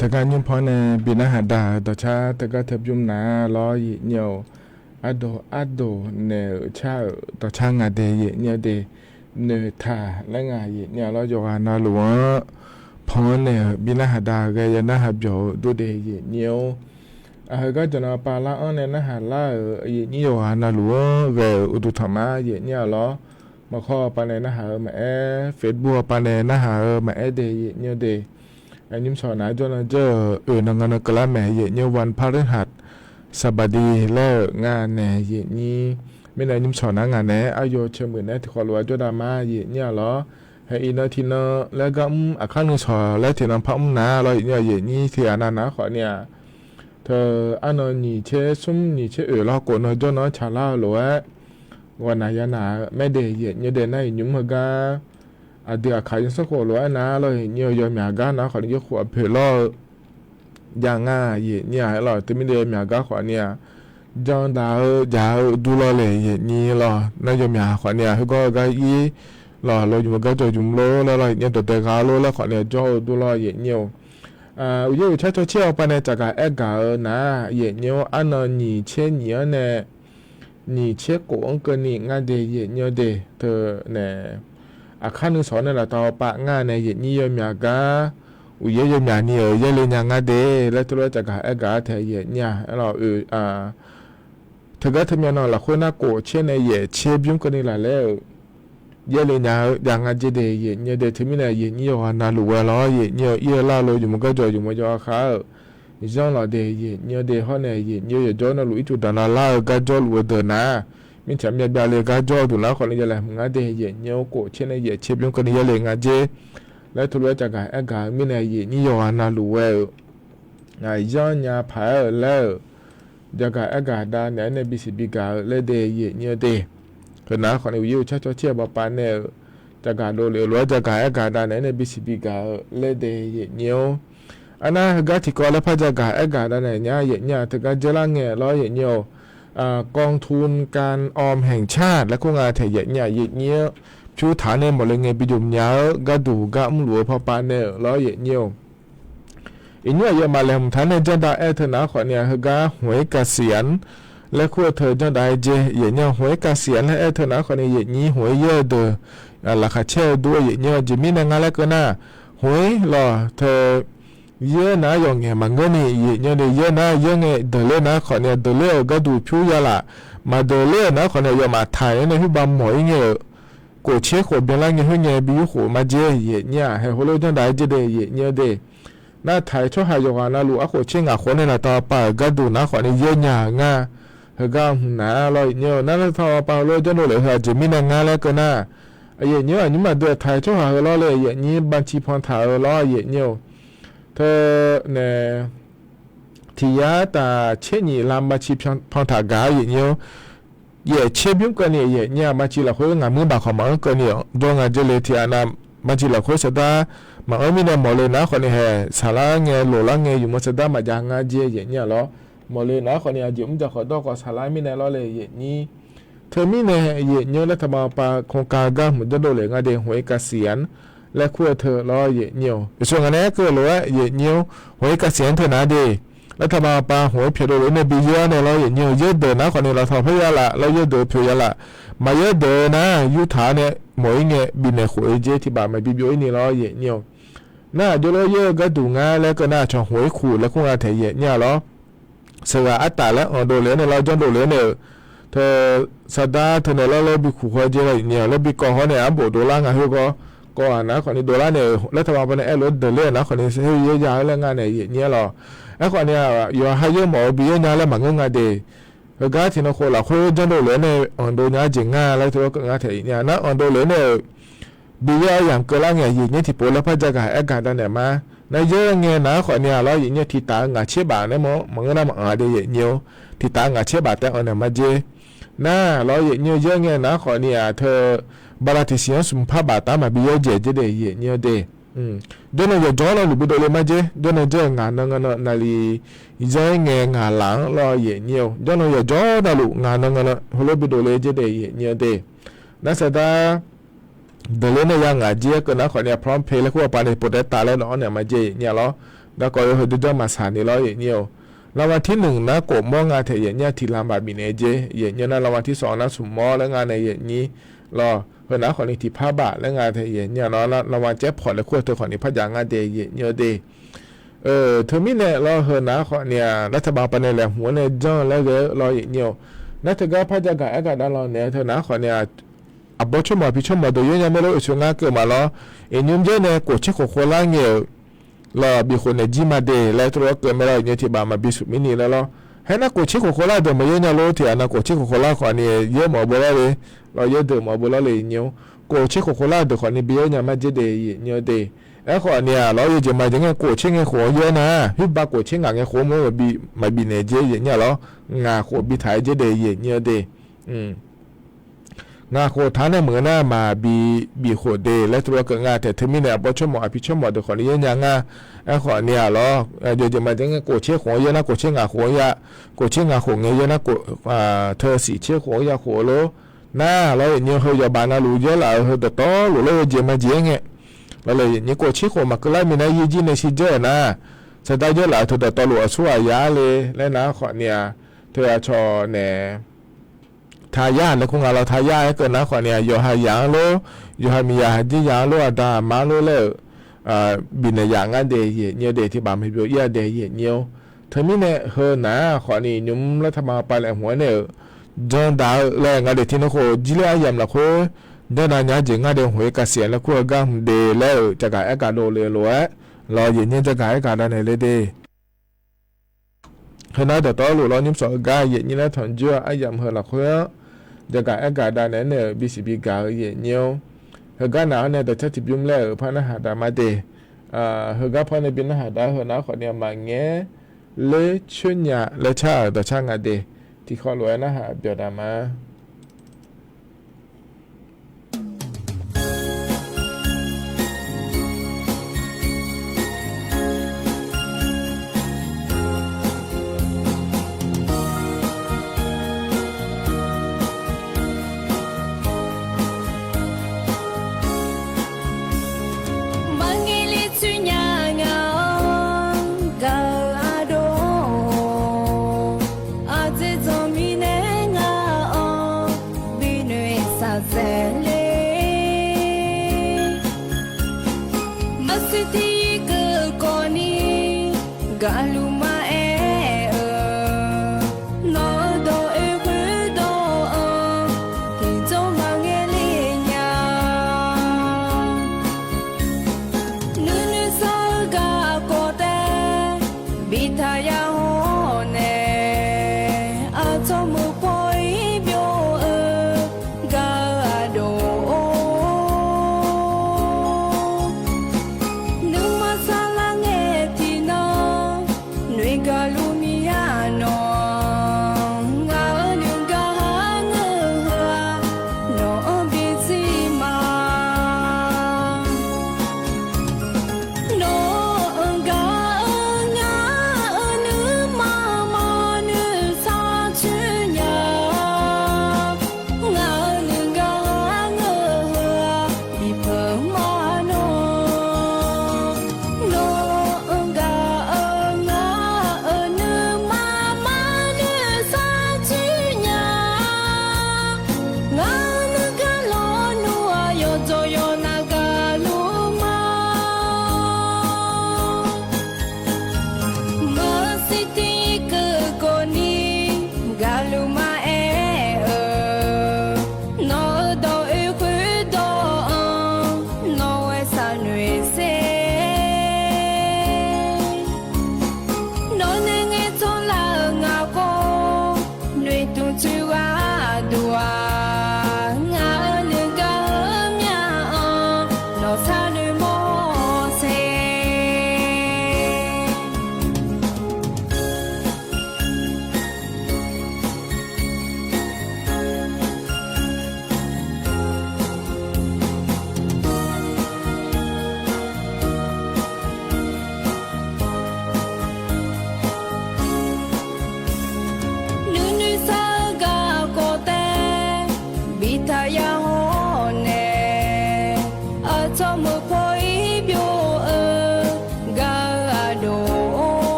Teugar nymr paw-anr nae bi narhaq da-euq dawqcar teugar teubymr nar lawr yaeq nyir-awq. Ardov ardov naeq-euq car-euq dawqcar nga de yaeq nyir-a de. Noeqtaq laer nga yaeq nyir-a lawr. Yawqghaq navluf-anr paw-anr naeq-euq bi narhaq da-euq ghae ya narhaq byawq-eu dur de yaeq nyir-or. Heugar jawqnan pav lar-anr nae narhaq lar-euq yaeqnyir yawqghaq navluf-anr ghae-euq uqduq tanqma yaeqnyir-a lawr. Maqkhawr pav nae narhaq-eu maqaer, Facebook pav nae narhaq-eu maqaer de yaeqnyir de. Nymrshawq nar jawrnan jawr-euq oeq nan nga nan keuvlar mae yaeqnyir วันพฤหัสบดี laer-euq nga nae yaeqnyir. Mirnae nymrshawq nar ngaq naeq-aer aryaw caermuiq naeq-aer tiqkhawf lof-aer jawrdav ma yaeqnyir-a lawr. Haeq iqnan tiqnan laer gar mr aqkar nuishawq laer tiqnan par mr nar lawr yaeqnyir-a yaeqnyir tiqghaq nav nar khawf ni-aq Teu arnan nyiq tser smr nyiq tser oeq lawr khof nan jawrnan-anr tsaqlar-eu lof-aer ghawqnaq yanaq-eu maerde yaeqnyir de nar iqnymr heugar aqdui aqkaq zanrsanrkhof lof-aer nar lawr yaeqnyir-eu yawmyaq gar nar khawf ni yawrkhof aqpoeq lawr-eu jav nga yaeqnyir-aq aer lawr. Teumirnae yawmyaq gar khawf ni-aq jandaq-eu jaq-eu dur lawr le yaeqnyir lawr nar yawmyaq khawf ni-aq khoergawr-eu gar ir lawr lo yumq-eu gar jawr yumq lor laer lawr yaeqnyir dawqdae gha lor laer khawf ni jawr-eu dur lawr yaeqnyir-or. Uqyaer uqcar cawcaer-awr pav nae tsafgaq aergaq-eu nar yaeqnyir-or arnan nyiq tser nyiq-anr nae nyiq tser khof-anr keuvni ngar de yaeqnyir-or de. Teu nae aqkar nuishawq nae laftav-awr pav ngar nae yaeqnyir yawmyaq gar uqyaer yawmyaq ni-euq yaerle nya ngar de laer teulof-aer tsafgaq aergaq-ar tae yaeqnyir-a aer lawr-eu. Teugar teumyav nan lafkhoer nar khof tser nae yaeq tser bymr keuvni laf laer-euq yaerle nya-eu jav nga jer de yaeqnyir-or de. Teumirnae yaeqnyir yawqghaq navluf ghae lawr yaeqnyir-eu ir-eu lar lo yumq-eu gar jawr yumq-eu jawr-a khar-euq zanr lawq de yaeqnyir-or de. Hawr nae yaeqnyir-or yawqjawr navluf ircuf daqnav lar-eu gar jawrluf-eu deuq nar mirtsaq myav byav le gar jawr-eu duq nar khawf ni yawlaeq hmq ngar de yaeqnyir-or khof tser nae yaeq tser bymr keuvni yaerle nga jer laer teulof-aer tsafgaq aergaq-eu mirnae yaeqnyir yawqghaq navluf ghae-euq zanr nya paq-aer-euq laer-euq tsafgaq aergaq dav naeq-aer nae bisiq bigaq-eu laer de yaeqnyir-or de. Heunar khawf ni uqyaer uqcar cawcaer-eu bawpav nae-euq tsafgaq dovlef-eu lof-aer tsafgaq aergaq dav naeq-aer nae bisiq bigaq-eu laer de yaeqnyir-or. Arnar heugar tiqkawv laer par tsafgaq aergaq dav naeq nya yaeqnyir-aq teugar dzeurlar ngae lawr yaeqnyir-or. กองทุนการออมแห่งชาติ laer kur nga tae yaeqnyir-aq yaeqnyir-anr pyur taq-anr nae mawqle ngae bi jomq nya-eu gharduq gar mrluf-eu pawpav nae-euq lawr yaeqnyir-or. Iqnyir aqyawfmaf laeqhmq taq-anr nae janrdav aer-eu teu nar khawf ni-aq heugar หวยเกษียณ laer kur-eu teu janrdav-aer jer yaeqnyir-or. หวยเกษียณ laer aer-eu teu nar khawf ni yaeqnyir หวย yaer-eu deuq laqkhaq caer-eu dur-eu yaeqnyir-or. Jeq mirnae ngar laer keuv nar หวย lawq teu yaer nar yawqngaeq maqngeur ni yaeqnyir-or de. Yaer nar yaer ngae deuqler nar khawf ni-aq deuqler-euq gharduq pyur ya laf. Maqdeuqler-euq nar khawf ni aqyawfmaf taq-aer nae khoerbav mawq-ir ngae-euq khof tser khof byanlar ngae khoerngae bi yurkhof ma jer yaeqnyir-aq. Haeq heulof janrdav-aer jer de yaeqnyir-or de. Nar taq-aer tsawrhaq yawqghaq navluf arkhof tser ngaq khof nae laftav pav-euq gharduq nar khawf ni yaer nya-euq nga. Heugar hmq naq-a lawr yaeqnyir-or. Nar laftav pav pav heulof janrdov lef-eu heu aqjeq mirnae ngar laer keuv nar, yaeqnyir-or aqnymr maqdui-aq taq-aer tsawrhaq heu lawr le yaeqnyir banci pan taq-eu lawr yaeqnyir-or. Teu nae tiqyar taf tser nyiq lam banci pan taq gaq-ar yaeqnyir-or. Yaeq tser bymr keuvni yaeqnyir-aq banci lafkhoer ngaq muir baq khawf maqanr keuvni jawr nga jer le. Tiqghaq nav banci lafkhoer saqdar maqanr mirnae mawqle nar khawf ni haeq saqlar ngae loqlar ngae yumq-eu saqdar maqjav ngar jer yaeqnyir-aq lawr. Mawqle nar khawf ni aqjeq mr dzaq khawf dawr khawf saqlar mirnae lawr le yaeqnyir. Teumirnae yaeqnyir-or laer taqbav pav โครงการ gar hmq janrdov lef ngar de หวยเกษียณ laer kur-eu teu lawr yaeqnyir-or. Yawqshawq ngaq nae aer keuv lof-aer yaeqnyir-or หวยเกษียณ teu nar de. Laer taqbav pav หวย pyaeqdov lef-aer nae bi yaer-ar nae lawr yaeqnyir-or. Yaerdeuq nar khawf ni laftav paer ya laf lawr yaerdeuq pyaeq ya laf. Maqyaerdeuq nar yurtaq-ar nae mawq-ir ngae bifnaeq khof-eu jer tiqbaq maqbi byov-ir ni lawr yaeqnyir-or. Nar aqjox lawr yaer-eu gharduq ngar laer keuv nar aqcawq หวย kuq laer kur nga tae yaeqnyir-a lawr. Sheuqghaq artaf laer anqdov lef-aer nae lawr janrdov lef-aer nae-euq teu saqdar teu nae lawr laer bi kuq haw jer lawr yaeqnyir-or. Laer bi kawv haw nae arbof dovlar nga khoergawr kawv-aq nar khawf ni dovlar nae-euq laer taqbav pav nae aer lof-aer deuqler-euq nar khawf ni her yaer ya-eu laer nga nae yaeqnyir-a lawr. Aerkhawf ni-aq yawqha yaer mawf-eu bi yaer nya laer maqngeur nga de. Heugar tiqnan khof lafkhoer janrdov lef-aer nae anqdov nya-ar jeq ngar laer teu lawr keuv ngar tae yaeqnyir-a nar anqdov lef-aer nae-euq bi yaer-ar yamq keuvlar ngae yaeqnyir tiqpov laer par dzaqgaq aergaq dav naeq ma. Nar yaer ngae nar khawf ni-aq lawr yaeqnyir tiqtaf-eu ngaq tser baf nae maqngeur nar maqanq-a de yaeqnyir-or. Tiqtaf-eu ngaq tser baf taef anq naeq ma jer. Nar lawr yaeqnyir yaer ngae nar khawf ni-aq teu bala tiqsiq-anr smq par baf taf maqbi yaer dzaeq jer de yaeqnyir-or de. Jawrnan yawqjawr navluf bi dovle ma jer. Jawrnan jawr-eu ngaq nan nga nan naqli zanr-ir ngae ngaq laf-anr lawr yaeqnyir-or. Jawrnan yawqjawr navluf ngaq nan nga nan heulof bi dovle jer de yaeqnyir-or de. Nar saqdar deuqler nae ya ngaq jir-aer keuv nar khawf ni-aq พร้อมเพย์ laer kur-a pav nae pov taef taf laer nawq-anr naeq ma jer yaeqnyir-a lawr. Garkawv yawr heu jawrjanr maqsaq ni lawr yaeqnyir-or. รางวัลที่หนึ่ง nar khof mawr nga tae yaeqnyir-a tiqlanq baf bifnaeq jer yaeqnyir nar รางวัลที่สอง nar smq mawr laer nga nae yaeqnyir lawr. Heu nar khawf ni tiqpar baf laer nga tae yaeqnyir-a lawr รางวัลแจ็คพอต laer kur-eu teu khawf ni par jav ngar de yaeqnyir-or de. Teumirnae lawr, heu nar khawfni-aq, lar taqbaq pav nae laeqhmq-anr nae janr-eu laer ghae-eu lawr, aqyuif nyir-or. Nar teugar par jagaq aergaq davlanr naeq-aer teu nar khawfni-aq, aqbawr tsawrmawq aqpi tsawrmawq deuq yaer nya mae lor, oeqsoeq ngar keuv ma lawr. Iqnymr byaer nae kof tser khof khov lar ngae-euq lawq, bif khof naeq jir ma de laer teulof-aer keuv mae lawr, aqyuif nyir tiqbaq maqbi smq mirni laer lawr. Haer nar kof tser khof khov lar deuq maqyaer nya lor, tiqghaq nav kof tser khof khov lar khawfni yaer mawf-eu beu lawr le, lawr yaer deuq mawf-eu beu lawr le, aqyuif nyir-or. Kof tser khof khov lar deuq khawfni bi yaer nya ma jer de, aqyuif nyir-or de. Aerkhawfni-aq lawr, yawjeq maqjeq ngae kof tser ngae khof-anr yaer nar, khoerbav kof tser ngaq ngae khof-anr maqbi naeq jer, aqyuif nyir-aq lawr. Ngaq khof bi taq-aer jer de, aqyuif nyir-or de. Ngaq khof taq-anr nae meuq-eu nar maqbi bif khof de laer teulof-aer keuv nga taef. Teumirnae aqbawr tsawrmawq aqpi tsawrmawq deuq khawfni yaer nya nga. Aerkhawfni-aq lawr, yawjeq maqjeq ngae kof tser khof-anr yaer nar kof tser ngaq khof-anr ya, kof tser ngaq khof ngae yaer nar kof, teu siq tser khof-anr ya khof-eu lor. Nar lawr, aqyuif nyir-or, heu yawqbaf navluf yaerlaf-euq heu dawqtawvluf lawr, yawjeq maqjeq-aer ngae, lawr le, aqyuif nyir, kof tser khof maqkeuv lar mirnae yaerjir nae shirdzeur-euq nar, saqdar yaerlaf-euq teu dawqtawvluf aqsur ghaq yar le laer nar khawfni-aq, teu aqcawq nae taqyar nae kur nga lawr, taqyar-aer keuv nar khawfni-aq, yawqha yaq-anr lor, yawqha miqyaq haqjir yaq-anr lor, aqda aqma-anr lor laer-euq bifnaeq yaf ngar de, aqyuif nyir-or de, tiqbaq maqbi ir-a de, aqyuif nyir-or. Teumirnae heu nar khawfni nymr lar taqbaq pav laeqhmq-aer nae-euq janr daq-eu laer nga de, tiqnan khof jir ler aryamq lafkhoer janr daq nya jeq ngar de, hmq-ir kasiq-a laer kur-eu gar hmq de laer-euq jagaq aergaq dovle lof-aer, lawr, aqyuif nyir, jagaq aergaq dav naeq le de. Heu nar dawqtawvluf lawr, nymr sawq-eu gar aqyuif nyir laer tanqjoer-eu aryamq heu lafkhoer-anr jagaq aergaq dav naeq-aer nae-euq bisiq bigaq-eu aqyuif nyir-or. Heugar naq-anr nae dawqcar tiqbymr laer-euq par narhaq daq ma de. Heugar par nae bi narhaq daq-aer heu nar khawfni-aq, maqngaer ler coer nya laer car-euq dawqcar nga de. Tiqkawv lof-aer narhaq byawq daq ma. Maqngaer ler coer nya nga-awr gaq-eu ardov, aqdzer dzanq mirnae nga-awr binoeq saqsaeq le. Maqsiq tiq keuv kawvni gaqluf maqaer-eu, nawq-eu dawq oe khoerdawq-anr tiqjawr maqngaer ler nya. Nuinoeq sar-eu gaq kawv tae biftaq ya hawr nae, aqcawq meuq paw-ir byov-eu gaq-eu ardov-or, nuima saflar ngae tiqnan noeqgaq luf miqya nawq, ngaq-euq noeqgaq ha ngeur-eu heu-aq, nawq-anr bi zir ma. Nawq-euq gaq-eu ngaq-euq nuima maqnoeq sar coer nya.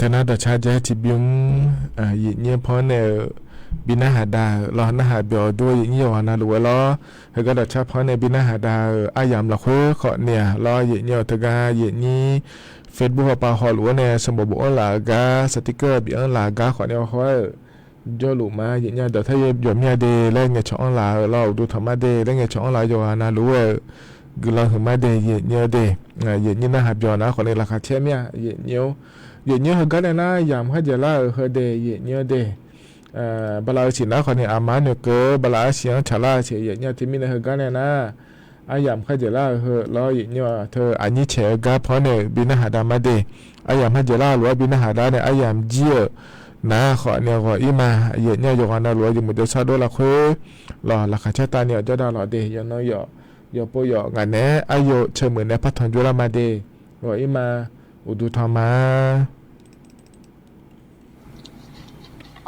Teunar dawqcar jaer tiqbymr, aqyuif nyir panr nae-euq bi narhaq da-euq lawr, narhaq byawq dur-eu aqyuif nyir yawqghaq navluf-aer lawr, heugar dawqcar panr nae bi narhaq da-euq aryamq lafkhoer khawf naeq-aq lawr, aqyuif nyir-awq teugar aqyuif nyir Facebook hawpav hawluf-anr nae sanqbof bofanr laf-eu gar, saqtiqkar bif-anr laf-eu gar khawf nae hawhaw-aer-euq jawrluf ma. Aqyuif nyir dawqtar yaer jawq mir-a de laer ngaeqcawq-anr laf-eu lawr, uqduq tanq ma de laer ngaeqcawq-anr laf-eu yawqghaq navluf-aer-euq guiqlanq huiq ma de, aqyuif nyir-eu de. Aqyuif nyir narhaq byawq nar khawf nae laqkhaq caer mir-a, aqyuif nyir-or. Aqyuif nyir heugar nae nar yamq kharjaeq lar-euq heu de, aqyuif nyir-eu de. Bala-eu siq nar khawf nae aqma-anr noeqkeuv-eu bala-eu siq-anr tsaqlar-eu siq, aqyuif nyir-eu teumirnae heugar nae nar aryamq kharjaeq lar-euq heu lawr, aqyuif nyir-aq teu aqnyir caeq-eu gar panr nae bi narhaq da ma de. Aryamq kharjaeq lar-eu lof-aer bi narhaq dar nae aryamq jir-euq nar khawf nae ghawq-ir ma. Aqyuif nyir-aq yawqghaq navluf-eu yawmuiq dawrsar dov lafkhoer lawq, laqkhaq caer tav ni-awq jawrdav lawq de. Yawqnan yawq, yawqpov yawq ngaq naeq-aer aryov teu meuq nae partanq jov lar ma de. Ghawq-ir ma. Uqduq tanq ma.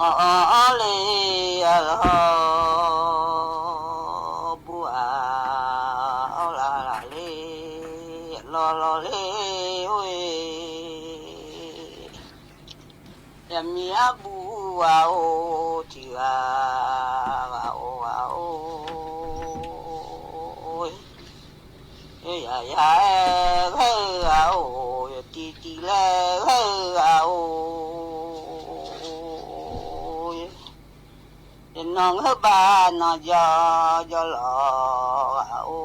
Awq, awq, awr le, aqlawq, bu-aq, awr laf laf le, lawq lawq le, or-e, yaqmiq arbuv ghaq-or, tiqghaq ghaq-or, ghaq-or, yaq yaq-aer ghae-eu ghaq-or, yawq tiv tiv laer ghae-eu ghaq-or, yawqnan ngeur bav nan jawr jawr lawq ghaq-or,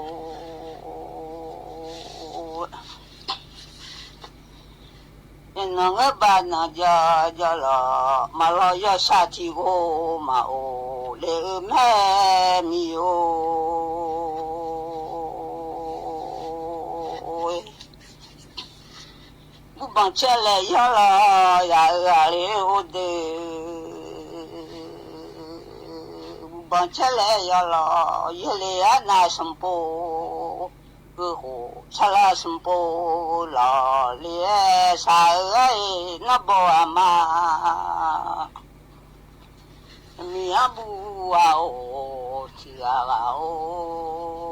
yawqnan ngeur bav nan jawr jawr lawq, maqlawq yawshaq tiq ghov maqof le-eu mae, miq-or. Burbanq caer laeq yawr lawq, yaq-euq ghaq le-or deuq. Burbanq caer laeq yawr lawq, yaerle arnav sanqpov, heukhof sarlar sanqpov lawq le-aer shaq-eu aer-e, narbawr aqma miq arbuv ghaq-or, tiqghaq ghaq-or,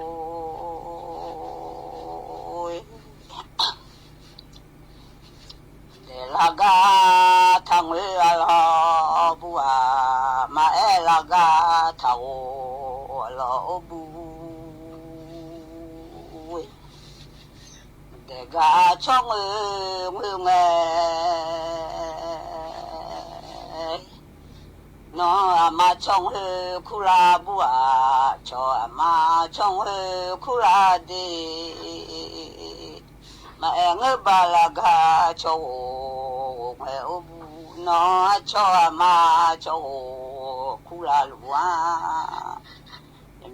daeqlar gar taqngoer-a lawq, bu-aq maqaer lar gar taqghof-a lawq, or bu. Daeqgar tsawrngoer ngoer ngae, nawq-anr aqma tsawrngoer kurlar bu-aq, cawq aqma tsawrngoer kurlar de. Maqaer ngeur bav lar gar cawq ghof ghof ngae, or bu. Nawq-anr cawq aqma cawq ghof kurlar luf-a.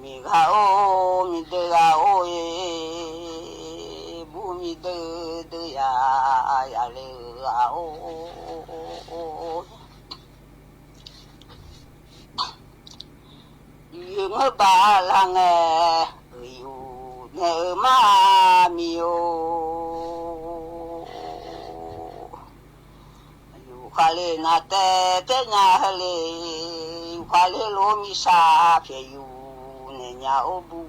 Miqghaq-or, miqdeuv ghaq-or-e, bu miqdeuv deuv ya, yaqle-eu ghaq-or. Yuf-eu ngeur bav lar ngae, uiqyuf naeq-eu mar miq-or. Yufkhav le navtaev taev nya heu le, yufkhav le lof-aer miqshaq pyaeq yuf naeq nya-or bu.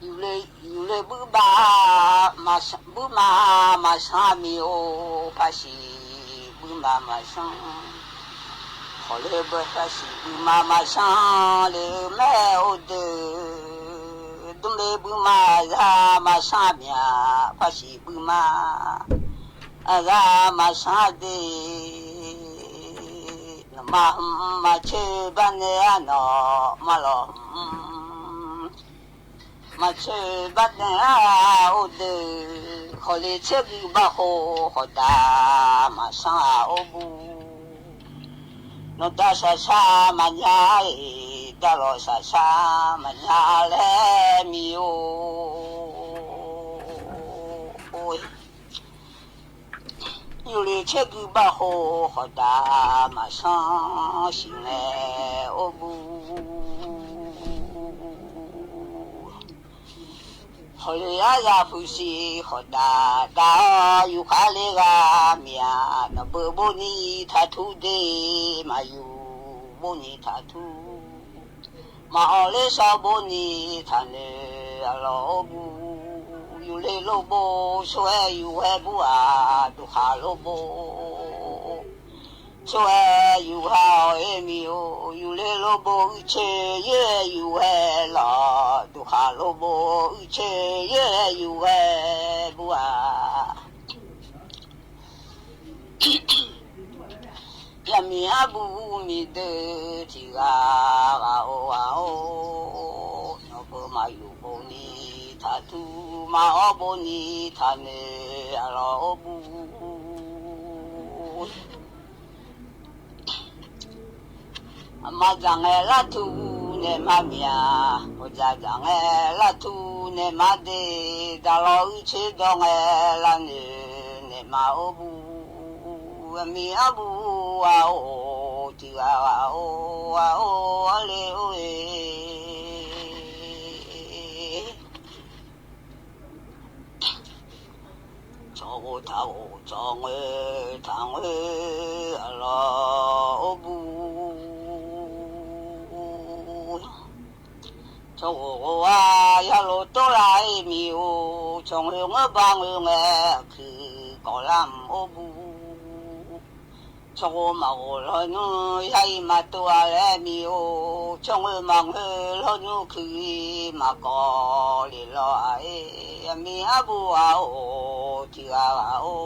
Yufle, yufle buir ma, buir ma maqsanr miq-or, paqsiq buir ma maqsanr. Hawq le beu paqsiq buir ma maqsanr le-eu mae or deuq. Dmr le buir ma aqzar maqsanr miq-aq, paqsiq buir ma aqzar maqsanr de. Nawqma hmq maqcoer bar nae-ar nawqma lawq hmq maqcoer bar nae-ar or deuq. Hawq le tser gui bar khof hawq da maqsanr-a or bu. Nawqda shaqshaq maqnya-iq, dalawq shaqshaq maqnya laer miq-or. Yufle tser gui bar khof hawq da maqsanr siq ngae or bu. Hawq le aryaq puqsiq hawq da da-awr yufkhav le ghaq miq-aq, nawqbeu bov ni taqtur de, maqyuf bov ni taqtur. Maqawq ler shawr bov ni taqnoeq-a lawq or bu. Yufle lorbo, sawr-aer yufghae bur-aq, duqkhaq lorbo. Sawr-aer yufgha-awq-aer mir-or, yufle lorbo uicoer yaer-aer yufghae lawq, duqkhaq lorbo uicoer yaer-aer yufghae bur-aq. Yaqmiq arbuv miqdeuq tiq ghaq ghaq-or ghaq-or, nawq beu maqyuf bofni, taqtuv maqawr bofni, taqnoeq aqlawq-or bur. Aqma dzaq ngae lartuv naeq ma miq-aq, ghawqdzaq dzaq ngae lartuv naeq ma de, daqlawq uicoer dawq ngae lavnoeq naeq ma-or bur. Yaqmiq arbuv ghaq-or, tiq ghaq ghaq-or ghaq-or, arle-or-e. Tsawrghof taqghof tsawrngoer taqngoer aqlawq-or bur. Tsawrghof ghof-a yalof tawrlaf-ir miq-or, tsawrngoer ngeurba ngoer ngae aqkuiq kawf lar mq-or bur. Tsawrghof maqghof lawnmr yar-ir maqtov-a laer miq-or, tsawrngoer maqngoer lawnmr kuiq-ir maqkawv lef law-aq-e. Yaqmiq arbuv ghaq-or, tiq ghaq ghaq-or.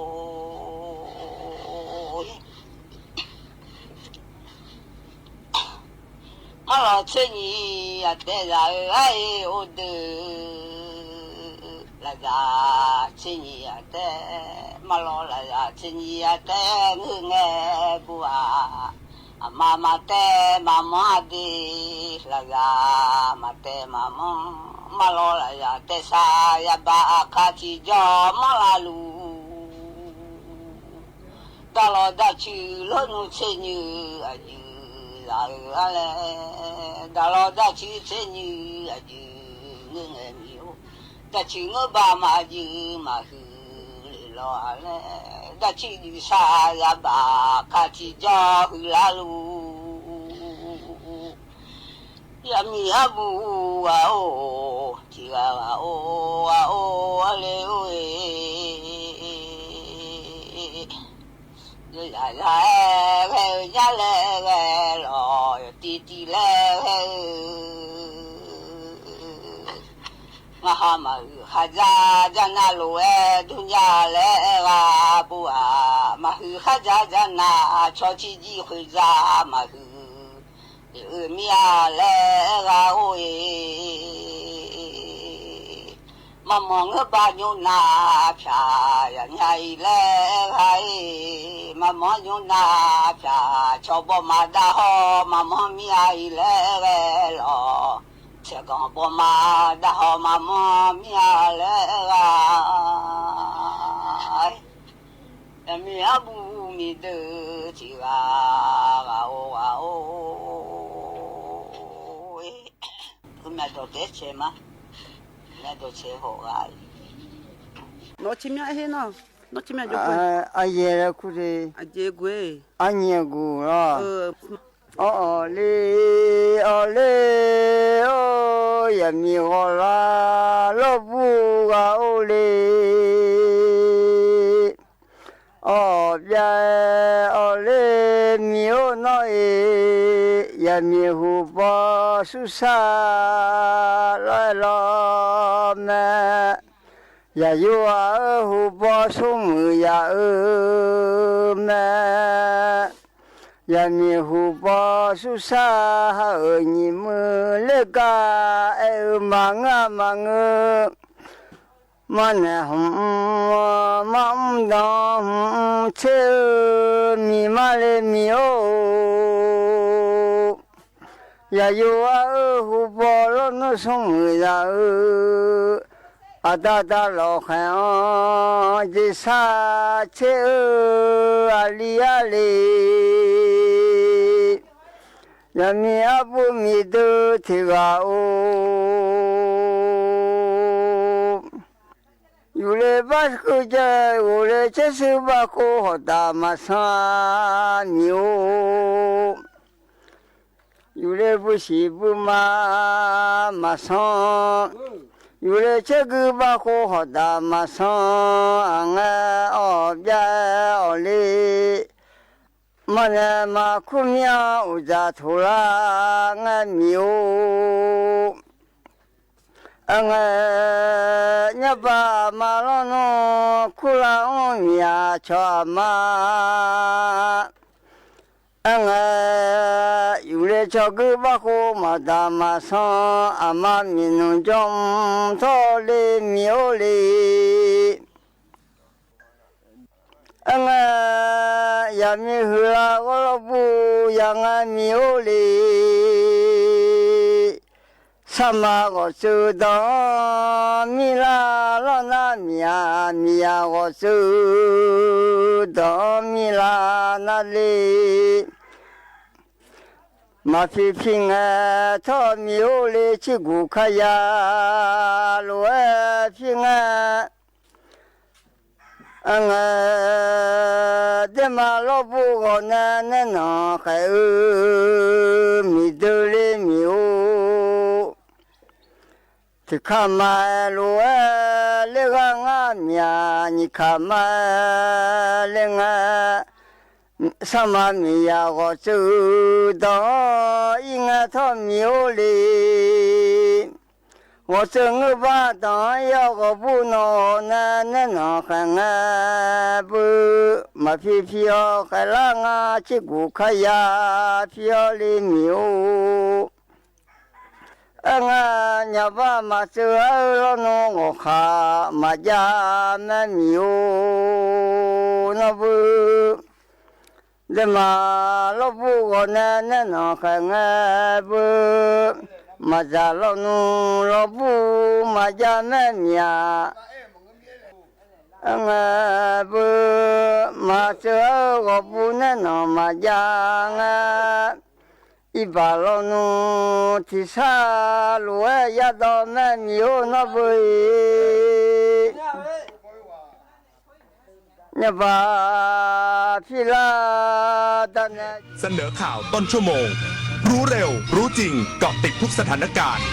Marlawq tser nyiq aqtaeq zaq-eu ar-e or deuq, lafzaq tser nyiq aqtaeq, marlawq lafzaq tser nyiq aqtaeq ngeur ngae bur-aq, aqma maqtaev maqmanr-a de, lafzaq maqtaev maqmanr, marlawq lafzaq taev sar yabaq aqkar tiqjawr manr lavluf. Daqlawq daqciq lawrnmr tser nyiq aqyuif zaq-eu ar laer, daqlawq daqciq tser nyiq aqyuif ngeur ngae miq-or, daqciq ngeurba maqyuif maqhuiq lef law-aq laer, daqciq juif sar yabaq aqkar tiqjawr huiqlar luf. Yaqmiq arbuv ghaq-or, tiq ghaq ghaq-or ghaq-or, arle-or-e. Yawzaq zaq-aer ghae-eu nya laer ghae lawq, yawtiv tiv laer ghae-eu. Ngar ha maqhuiq khardzar dzarnav lof-aer durnya laer aer ghaq bur-aq, maqhuiq khardzar dzarnav cawq ciqjir khoeqdzaq maqhuiq. Eq-eu mir-a laer aer ghaq-or-e. Maqmanq ngeurba nymr nav pyaq yaqnya-iq laer aer ghaq-ir. Maqmanq nymr nav pyaq cawq bawma dar hawr maqmanq mir-a-iq laer ghae lawq. Tsaerganq bawma dar hawr maqmanq mir-a laer aer ghaq-ir. Yaqmiq arbuv miqdeuq tiq ghaq ghaq-or ghaq-or. Heumyav dawq taef-aer cae ma. Myavdawq cae haw ghaq. Nawr tser myar aer her nar, nawr tser myar jawr-aer, aqyaer laer kur de. Aqjeq ghoe. Arnyaer ghoe lawr. Awr awq le, awq le, or yaqmiq ghawqlar lawrbur ghaq-or le. Awq byav-aer awq le, miq-or nawr-iq yaqmiq huqbaw sursar lawr-aer lawr mae. Yaqyo ghaq-euq huqbaw smrmuiq yaf-eu mae. Yaqmiq huqbaw sursar ha-euq nyiq muiq ler gar aer-eu maqngeur-a maqngeur. Marnaeq hmq-anr marmr dan hmq-anr tser-eu miqma le miq-or. Yaqyo ghaq-euq huqbaw lawrnmr smrmuiq yaf-eu, aqda da lawqkhaeq-anr jeqsar tser-eu aqli ar le. Yaqmiq arbuv miqdeuq tiq ghaq-or. Yufle bar keuv jae ghofle caershuir bar khov hawqtaf maqsanr-a miq-or. Yufle busiq buma maqsanr. Yufle caergui barkhov hawqdaq maqsanr aqngae, awq byav-aer awq le. Maqnaeq maqkur mir-anr uqdzaq toqlar ngae miq-or. Aerngae, nyarbav aqma lawrnmr kurlar-anr miq-aq cawq aqma. Aerngae, yufle cawgui barkhov maqdaq maqsanr aqma miqnmq janr tawr le miq-or le. Aerngae, yaqmiq huiqlar ghawrlawr bur yaqngae miq-or le. Sarma ghawqtsuif danq-anr mirlar lawrnar miq-aq, miqyaq ghawqtsuif danq-anr mirlar nar le. Maqpir pir ngae tawr miq-or le, cirguq karya lof-aer pir ngae. Aerngae, daema lawrbur ghawqnae nae nanq khaeq-eu miqdui le miq-or. Tiqkaq ma-aer lof-aer ler ghar ngar miq-aq, nyiqkaq ma-aer ler ngae, sarma miqyaq ghawqtsuif danq-anr ir ngae tawr miq-or le. Ghawqtsuif ngeur bar danq-anr ir-awr ghawqbur nawq-awq nae nae nanq khaeq ngae beu, maqpir pir-awr khaeqlar nga, cirguq karya pir-awr le miq-or. Aerngae, nyaqbav maqtseuv-aer-eu lawrnmr ghawqkhaq maqjav mae miq-or nawr beu. Daema lawrbur ghawqnae nae nanq khaeq ngae beu, maqdzaq lawrnmr lawrbur maqjav mae miq-aq. Aerngae beu, maqtseuv-aer-eu ghawqbur nae nanq maqjav ngae, irbaq lawrnmr tiqsar lof-aer yadawv mae miq-or nawr beu-iq. Nyarbav pirlar darnae เสนอข่าวต้นชั่วโมง รู้เร็ว รู้จริง เกาะติดทุกสถานการณ์